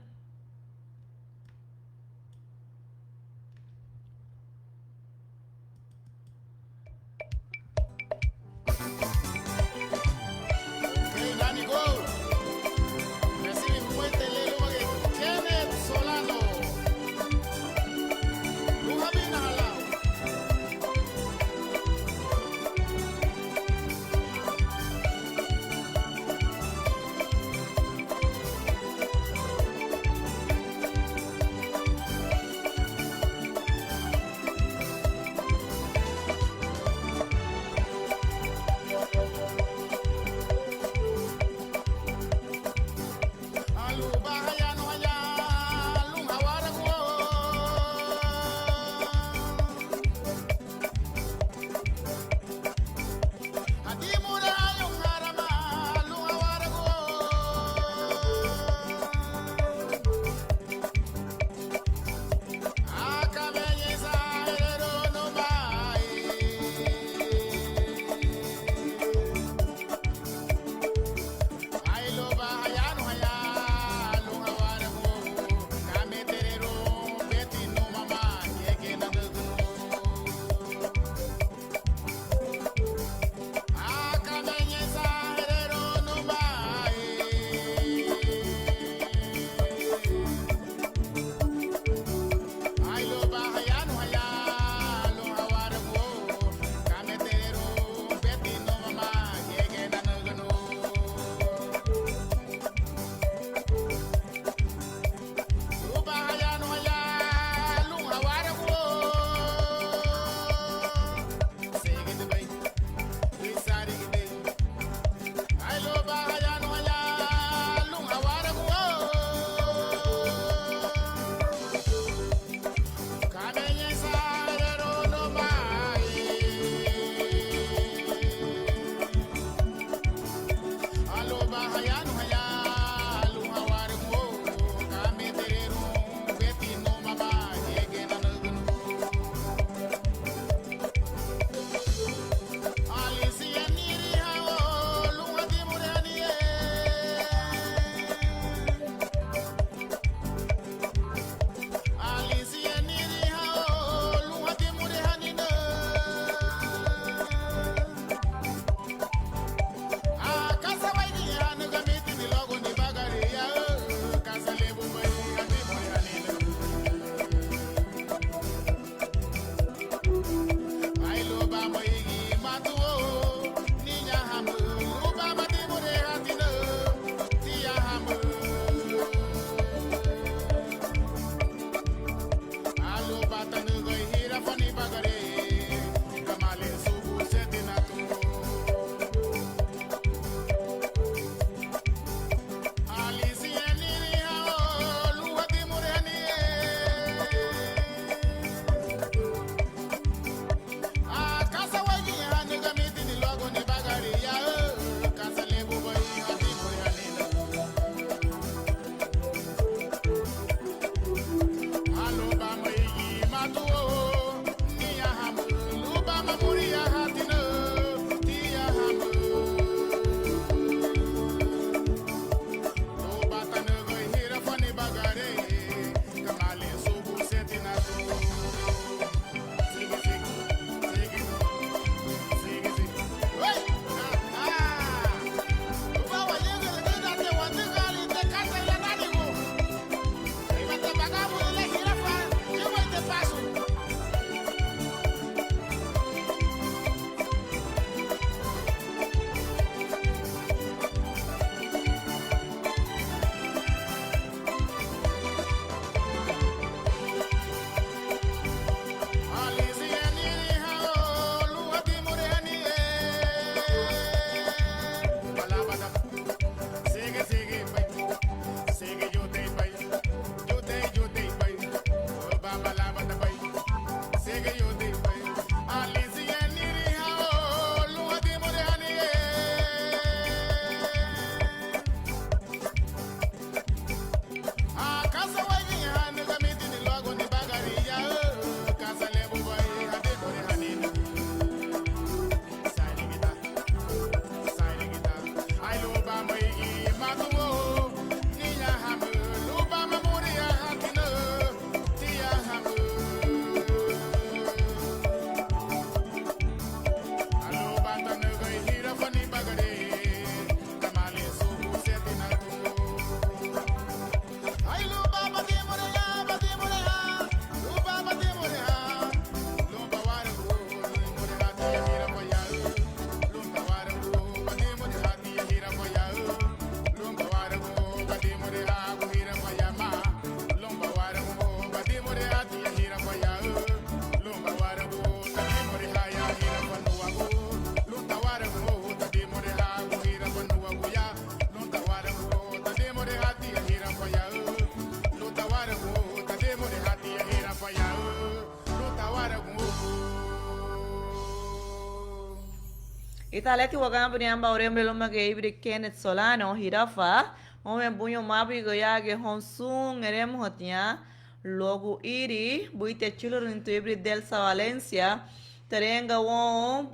Ítara liña ti waganbuni aban uremule lúmagiñe íbiri Kenneth Solano Hirafa. Óunwenbu ñoun, mábuiga yágiñe houn sun eremuhatiña luagu iri. Buiti achülürün nitu, íbiri Delsa Valencia. Terenga woun.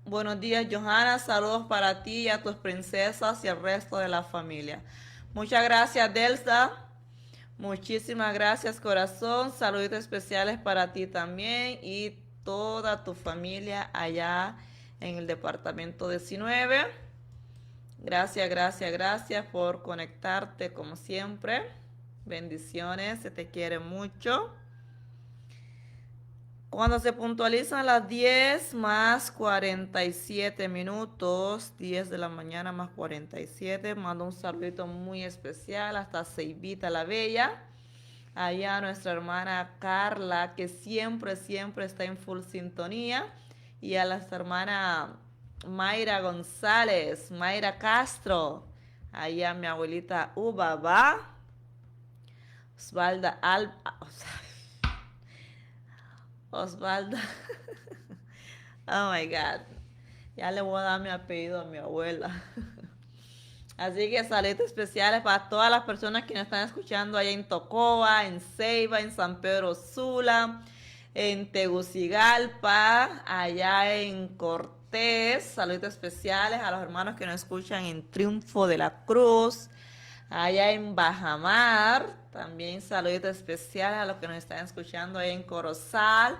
Buenos días, Johanna. Saludos para ti y a tus princesas y el resto de la familia. Muchas gracias, Delsa. Muchísimas gracias, corazón. Saluditos especiales para ti también y toda tu familia allá en el departamento diecinueve. Gracias, gracias, gracias por conectarte como siempre. Bendiciones, se te quiere mucho. Cuando se puntualizan las diez más cuarenta y siete minutos, diez de la mañana más cuarenta y siete, mando un saludito muy especial hasta Ceibita la Bella, allá a nuestra hermana Carla, que siempre, siempre está en full sintonía, y a nuestra hermana Mayra González, Mayra Castro, allá mi abuelita Ubaba. Osvalda Al-, Osvalda. Oh my God. Ya le voy a dar mi apellido a mi abuela. Así que saludos especiales para todas las personas que nos están escuchando allá en Tocoa, en Ceiba, en San Pedro Sula, en Tegucigalpa, allá en Cortés. Saludos especiales a los hermanos que nos escuchan en Triunfo de la Cruz, allá en Bajamar. También saludos especiales a los que nos están escuchando ahí en Corozal,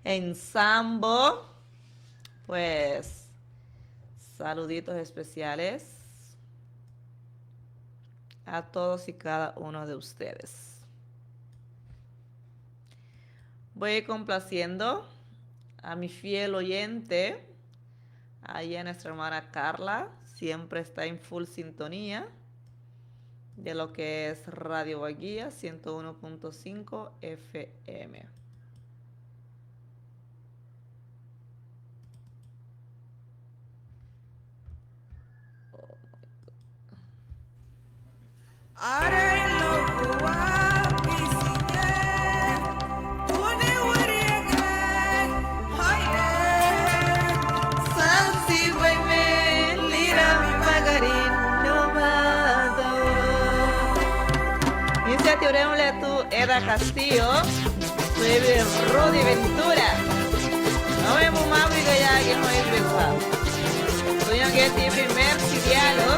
en Sambo. Pues, saluditos especiales a todos y cada uno de ustedes. Voy a ir complaciendo a mi fiel oyente, ahí a nuestra hermana Carla, siempre está en full sintonía de lo que es Radio Baguía ciento uno punto cinco F M. Ínsiñeti uremu le tun Eda Castillo, tun íbiri Rudy Ventura. Óunwenbu mábuiga yágiñe houn íbiri Juan. Tun ñoun giñeti íbiri Mercy Diallo.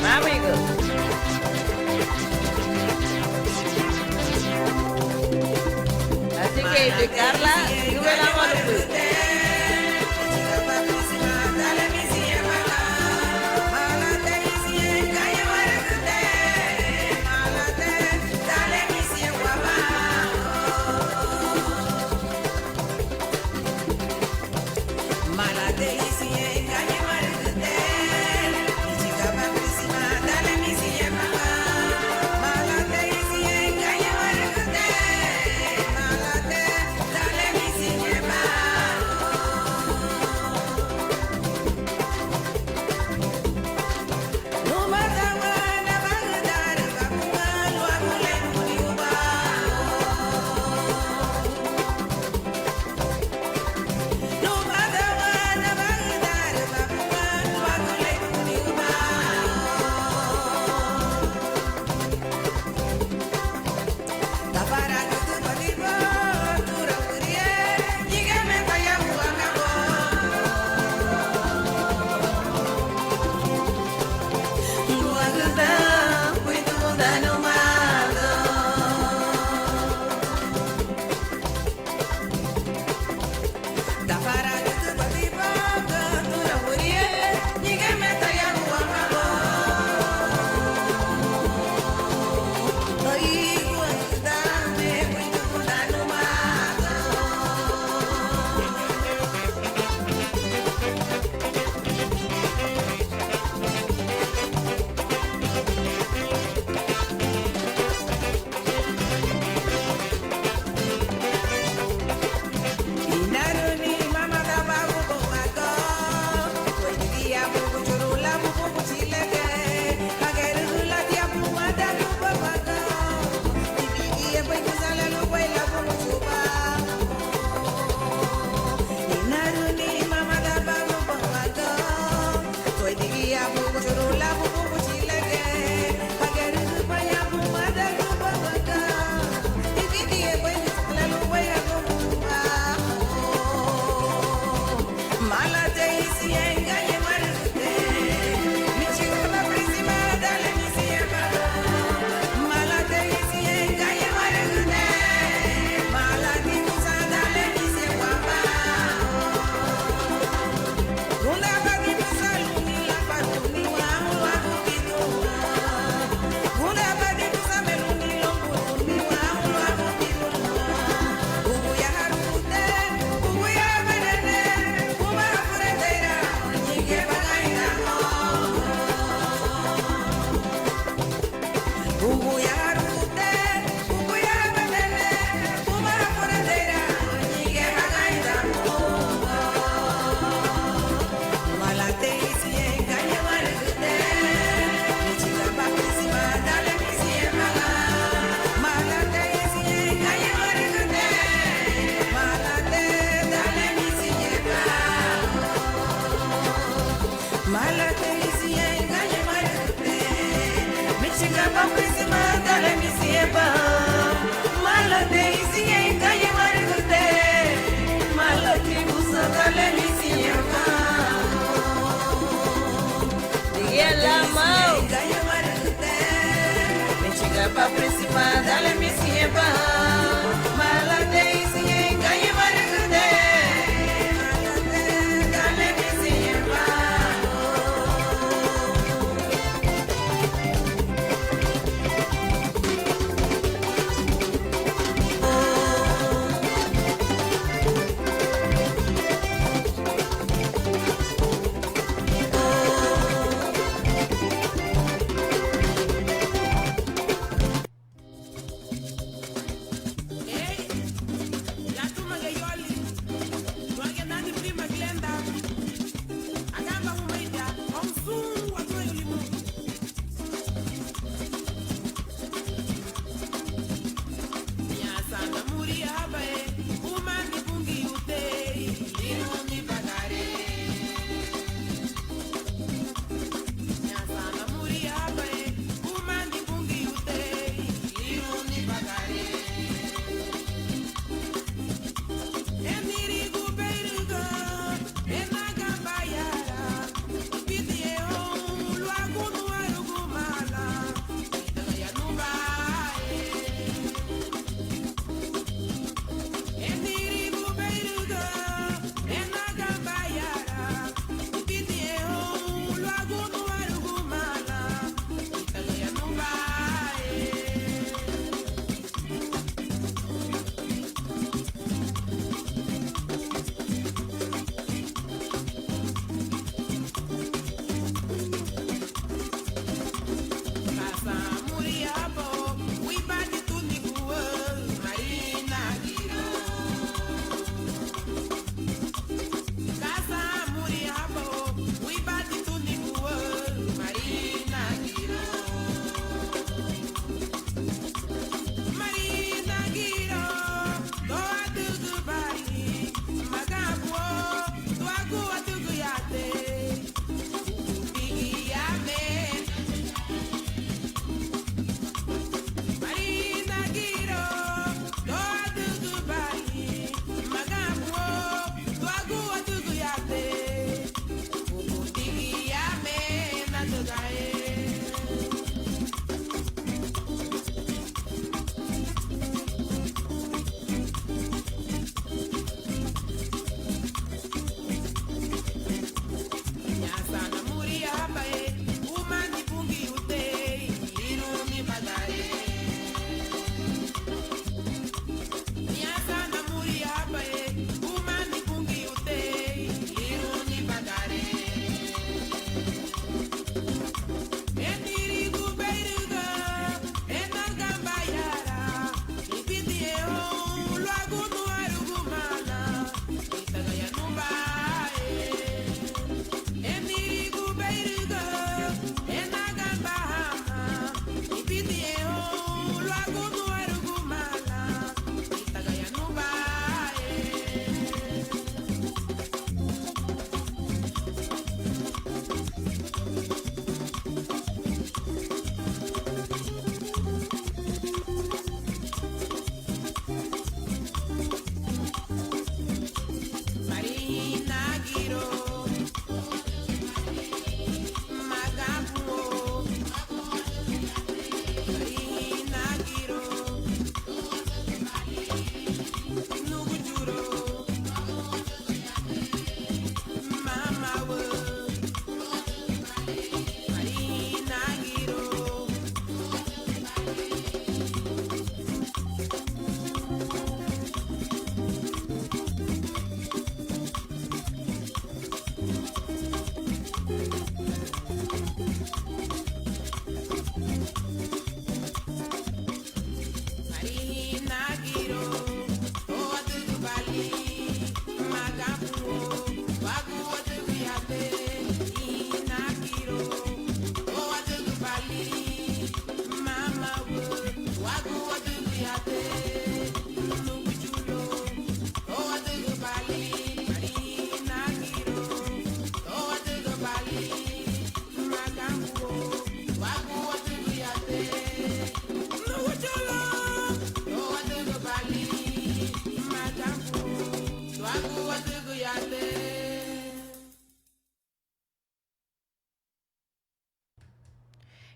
Mábuiga. Así que, Carla, súbele a volumen.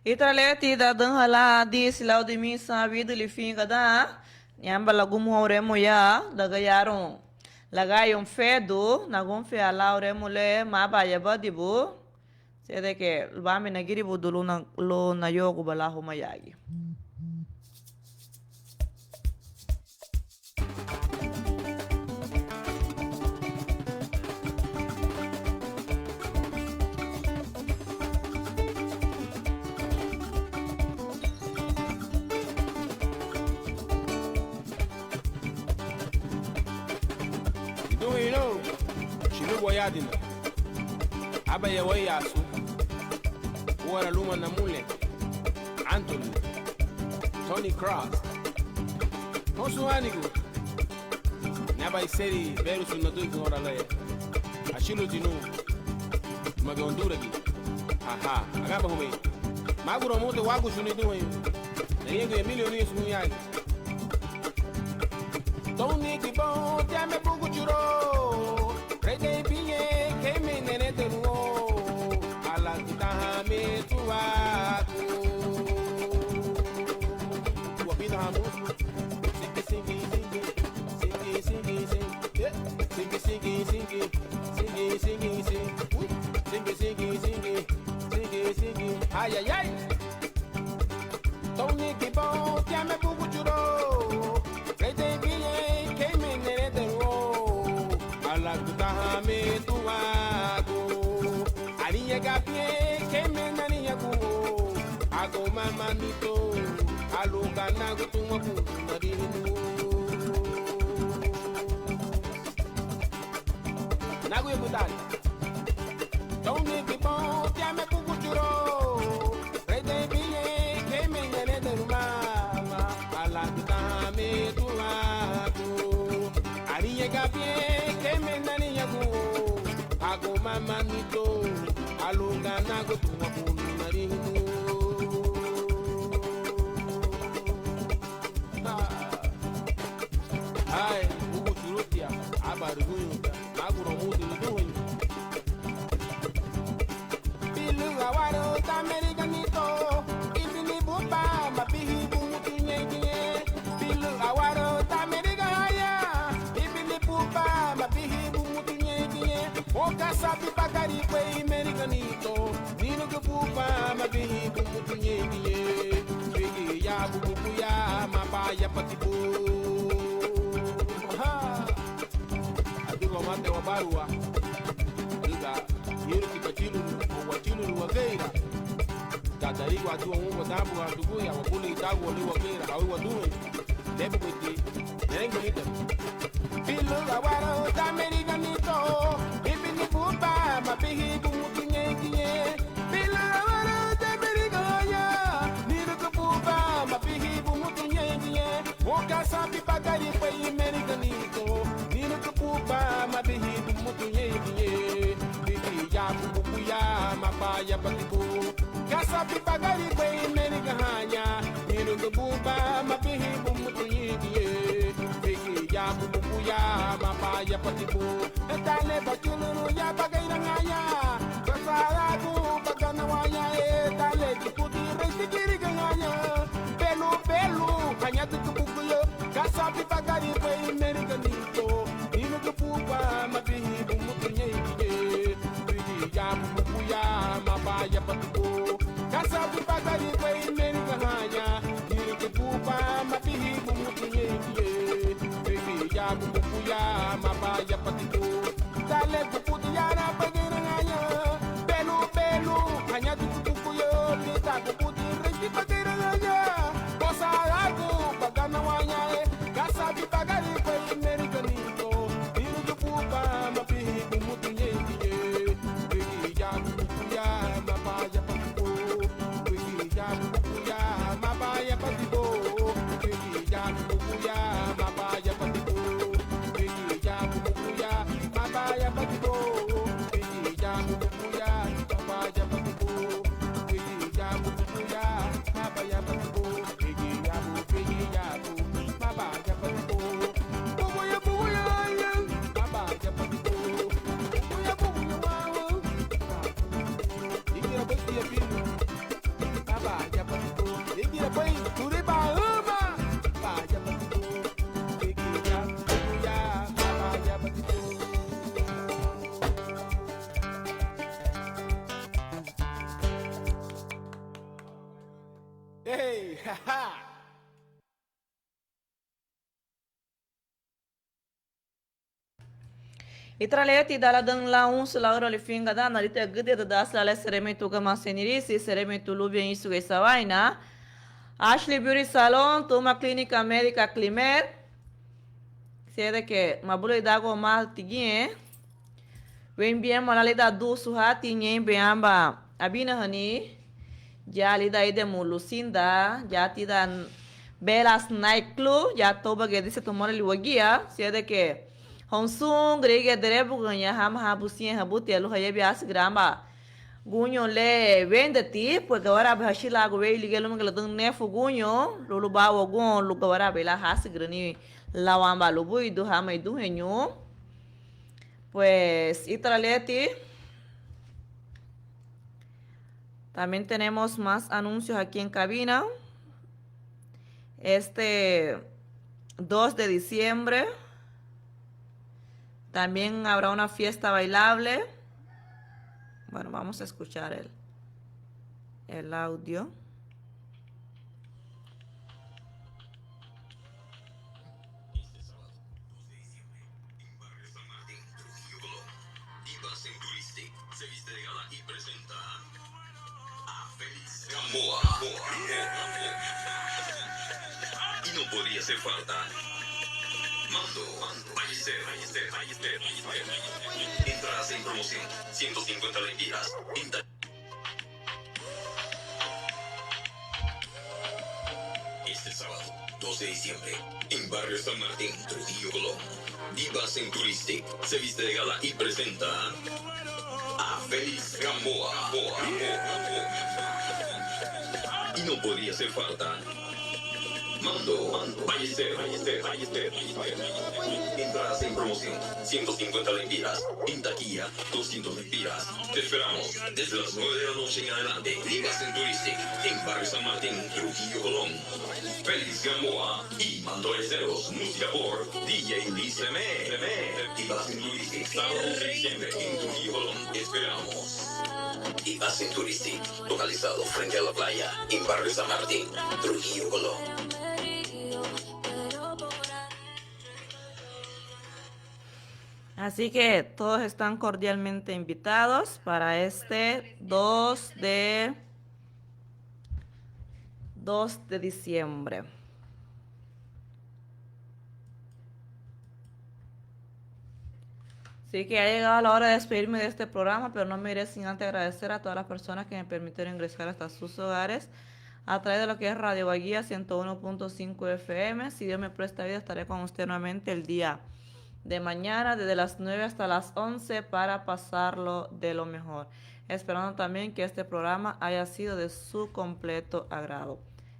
Ítara liña ti daranha lan díisi lau dimisa widü lifiñga dan, ñaba lagumuhóun remu ya, dagayarun lagañoun fedu, nagunfeha lau remu le mábayabadibu, sedeke lubame nagiribudun lun na, lun nayoguba lan huma yagi. Niduheñu, chilugu wayadina, ábaya wéiyaasu, úara luma namule, Anthony, Tony Cross, houn sun ánigu, ni aban iseri Berusu Naduigu oura le, achülüti nun, lúmagiñe Onduragili. Aha, aganba huméi. Máguramuti wáguchu, niduheñu. Nariñaguñein Emilio Núñez Huñaña. Tounigi boun tiame búguchuru, redei biñe keime nerederun, alagütahame tuagu. Wabidahamusu. Singi, singi, singi. Singi, singi, singi. Eh, singi, singi, singi. Singi, singi, singi. Uy. Singi, singi, singi. Singi, singi. Ay, ay, ay. Tounigi boun tiame búguchuru, redei biñe keime nerederun, alagütahame tuagu. Ariñaga biñe keime nariñagun, agumamani to, aluganagu tuagu nariñagun. Naguya gudali. Tounigi boun tiame búguchuru, redei biñe keime nerederun mama, alagütahame tuagu. Ariñaga biñe keime nariñagun, agumamani to, aluganagu tuagu nariñagun. Ai, búguchurutia, aban rügüñüga, máguramuti, niduheñu. Bilü awaru tameriganito, íbini buba mabihi bumutu ñeingiñe. Bilü awaru tamerigaña, íbini buba mabihi bumutu ñeingiñe. Oka san bibagari bei meriganito, nirügü buba mabihi bumutu ñeingiñe. Bigi ya bubuku ya mabaya bati bu. Aha. Adüga wamate wabarua. Adüga ñǘrüti bachülürün o wachülürün wageira. Tadarigua adüga woun wadabu aduguya wabulieidagua le wageira hau waduheñu. Nebuguti, nerenguñita. Bilü awaru tameriganito, íbini buba mabihi bumutu ñeingiñe. Bilü awaru tamerigaña, nirügü buba mabihi bumutu ñeingiñe. Oka san bibagari bei meriganito, nirügü buba mabihi bumutu ñeingiñe. Bigi ya bubuku ya mabaya bati bu. Ka san bibagari bei merigaña, nirügü buba mabihi bumutu ñeingiñe. Bigi ya bubuku ya mabaya bati bu. Ítara le bachülürün ya bageirañaña, basaragu baganawaña. Ítara le kipudi reiti girigañaña, belu belu hañati kubukuyo. Ka san bibagari bei meriganito, nirügü buba mabihi bumutu ñeingiñe. Bigi ya bubuku ya mabaya bati bu. Ka san bibagari bei merigaña, nirügü buba mabihi bumutu ñeingiñe. Bigi ya bubuku ya mabaya bati bu. Ítara le kipudi ya bageirañaña, belu belu hañati kubukuyo. Ítara kipudi reiti bageirañaña, basaragu baganawaña. Ka san bibagari bei meri Ítara liña ti dan le ladüga lan unsu lau uraü le afiñen gadána, lítagüdüdü dasi lan le seremein tun gama senirisi, seremein tun lúbiñe ísugei sawaina. Ashley Beauty Salon, tuma Clínica Médica Climer. Siede que mabulieidagua ma tigiñe. Wein biama lan lidan duusu hati ñeinbei aban abinahani. Ya lidan ídemu Lucinda, ya tidan Belas Night Club, ya toubagiñe dise tumorali wagía, siede que houn sun gürigia derebugaña hama ha busiñe habutiña lun hayabin ásügüra aban guñoun le wendeti, pues gawaraabei hachülaagun weyu ligía lúmagiñe ladüga nefu guñoun, lun lubá waguoun lun gawaraabei lan hásügürüni lau aban lubuidun hama iduheñu. Pues, ítara liña ti. También tenemos más anuncios aquí en cabina. Este dos de diciembre también habrá una fiesta bailable. Bueno, vamos a escuchar el, el audio. Este sábado, dos de diciembre, en Barrio San Martín, Trujillo, Colón, Diva Centuristic se viste de gala y presenta a Félix Gamboa. Y no podría hacer falta Mando Ballester. Entradas en promoción, ciento cincuenta lempiras. En ta- Este sábado, dos de diciembre, en Barrio San Martín, Trujillo, Colón, Diva Centuristic se viste de gala y presenta a Félix Gamboa. Y no podría hacer falta Mando Ballester. Entradas en promoción, ciento cincuenta lempiras. En taquilla, doscientos lempiras. Te esperamos desde las nueve de la noche en adelante. Diva Centuristic, en Barrio San Martín, Trujillo, Colón. Félix Gamboa y Mando Ballesteros, música por D J Luis Lemé. Diva Centuristic, sábado dos de diciembre en Trujillo, Colón. Te esperamos. Diva Centuristic, localizado frente a la playa, en Barrio San Martín, Trujillo, Colón. Así que todos están cordialmente invitados para este dos de, dos de diciembre. Así que ha llegado la hora de despedirme de este programa, pero no me iré sin antes agradecer a todas las personas que me permitieron ingresar hasta sus hogares a través de lo que es Radio Baguía ciento uno punto cinco F M. Si Dios me presta vida, estaré con usted nuevamente el día de mañana, desde las nueve hasta las once, para pasarlo de lo mejor. Esperando también que este programa haya sido de su completo agrado.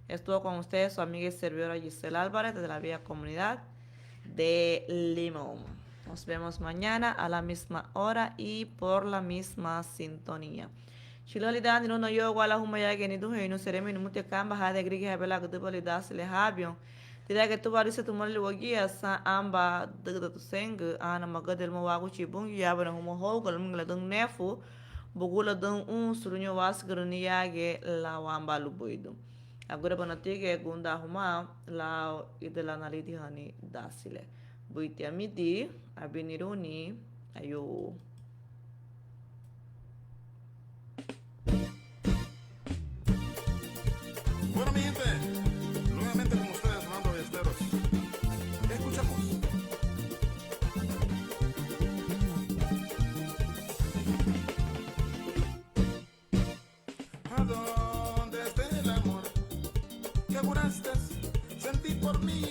Estuvo con ustedes su amiga y servidora Giselle Álvarez, desde la bella comunidad de Limón. Nos vemos mañana a la misma hora y por la misma sintonía. Chülühali dan, niruna yo wala huma yagiñe, niduheñu, seremei numuti kanbaha de gürigia ha belagüdübali dasi le habiun. Tídangiñe tuba lise tumulali wagía san amba dügüdatu sengü, ana magadi luma Wáguchi Bungiu, yabana huma houga luma giñe ladügün nefu, bugu ladügün unsu lun ñoun wásügürüni yagiñe lau amba lubuidun. Agurabanati giñe, gunda humá lau ida lan nalidihani dasi le. Buiti amidi, abiniruni, ayú. Bueno, mi gente, nuevamente con ustedes, Mando Ballesteros. Escuchamos. ¿A dónde está el amor que juraste sentir por mí?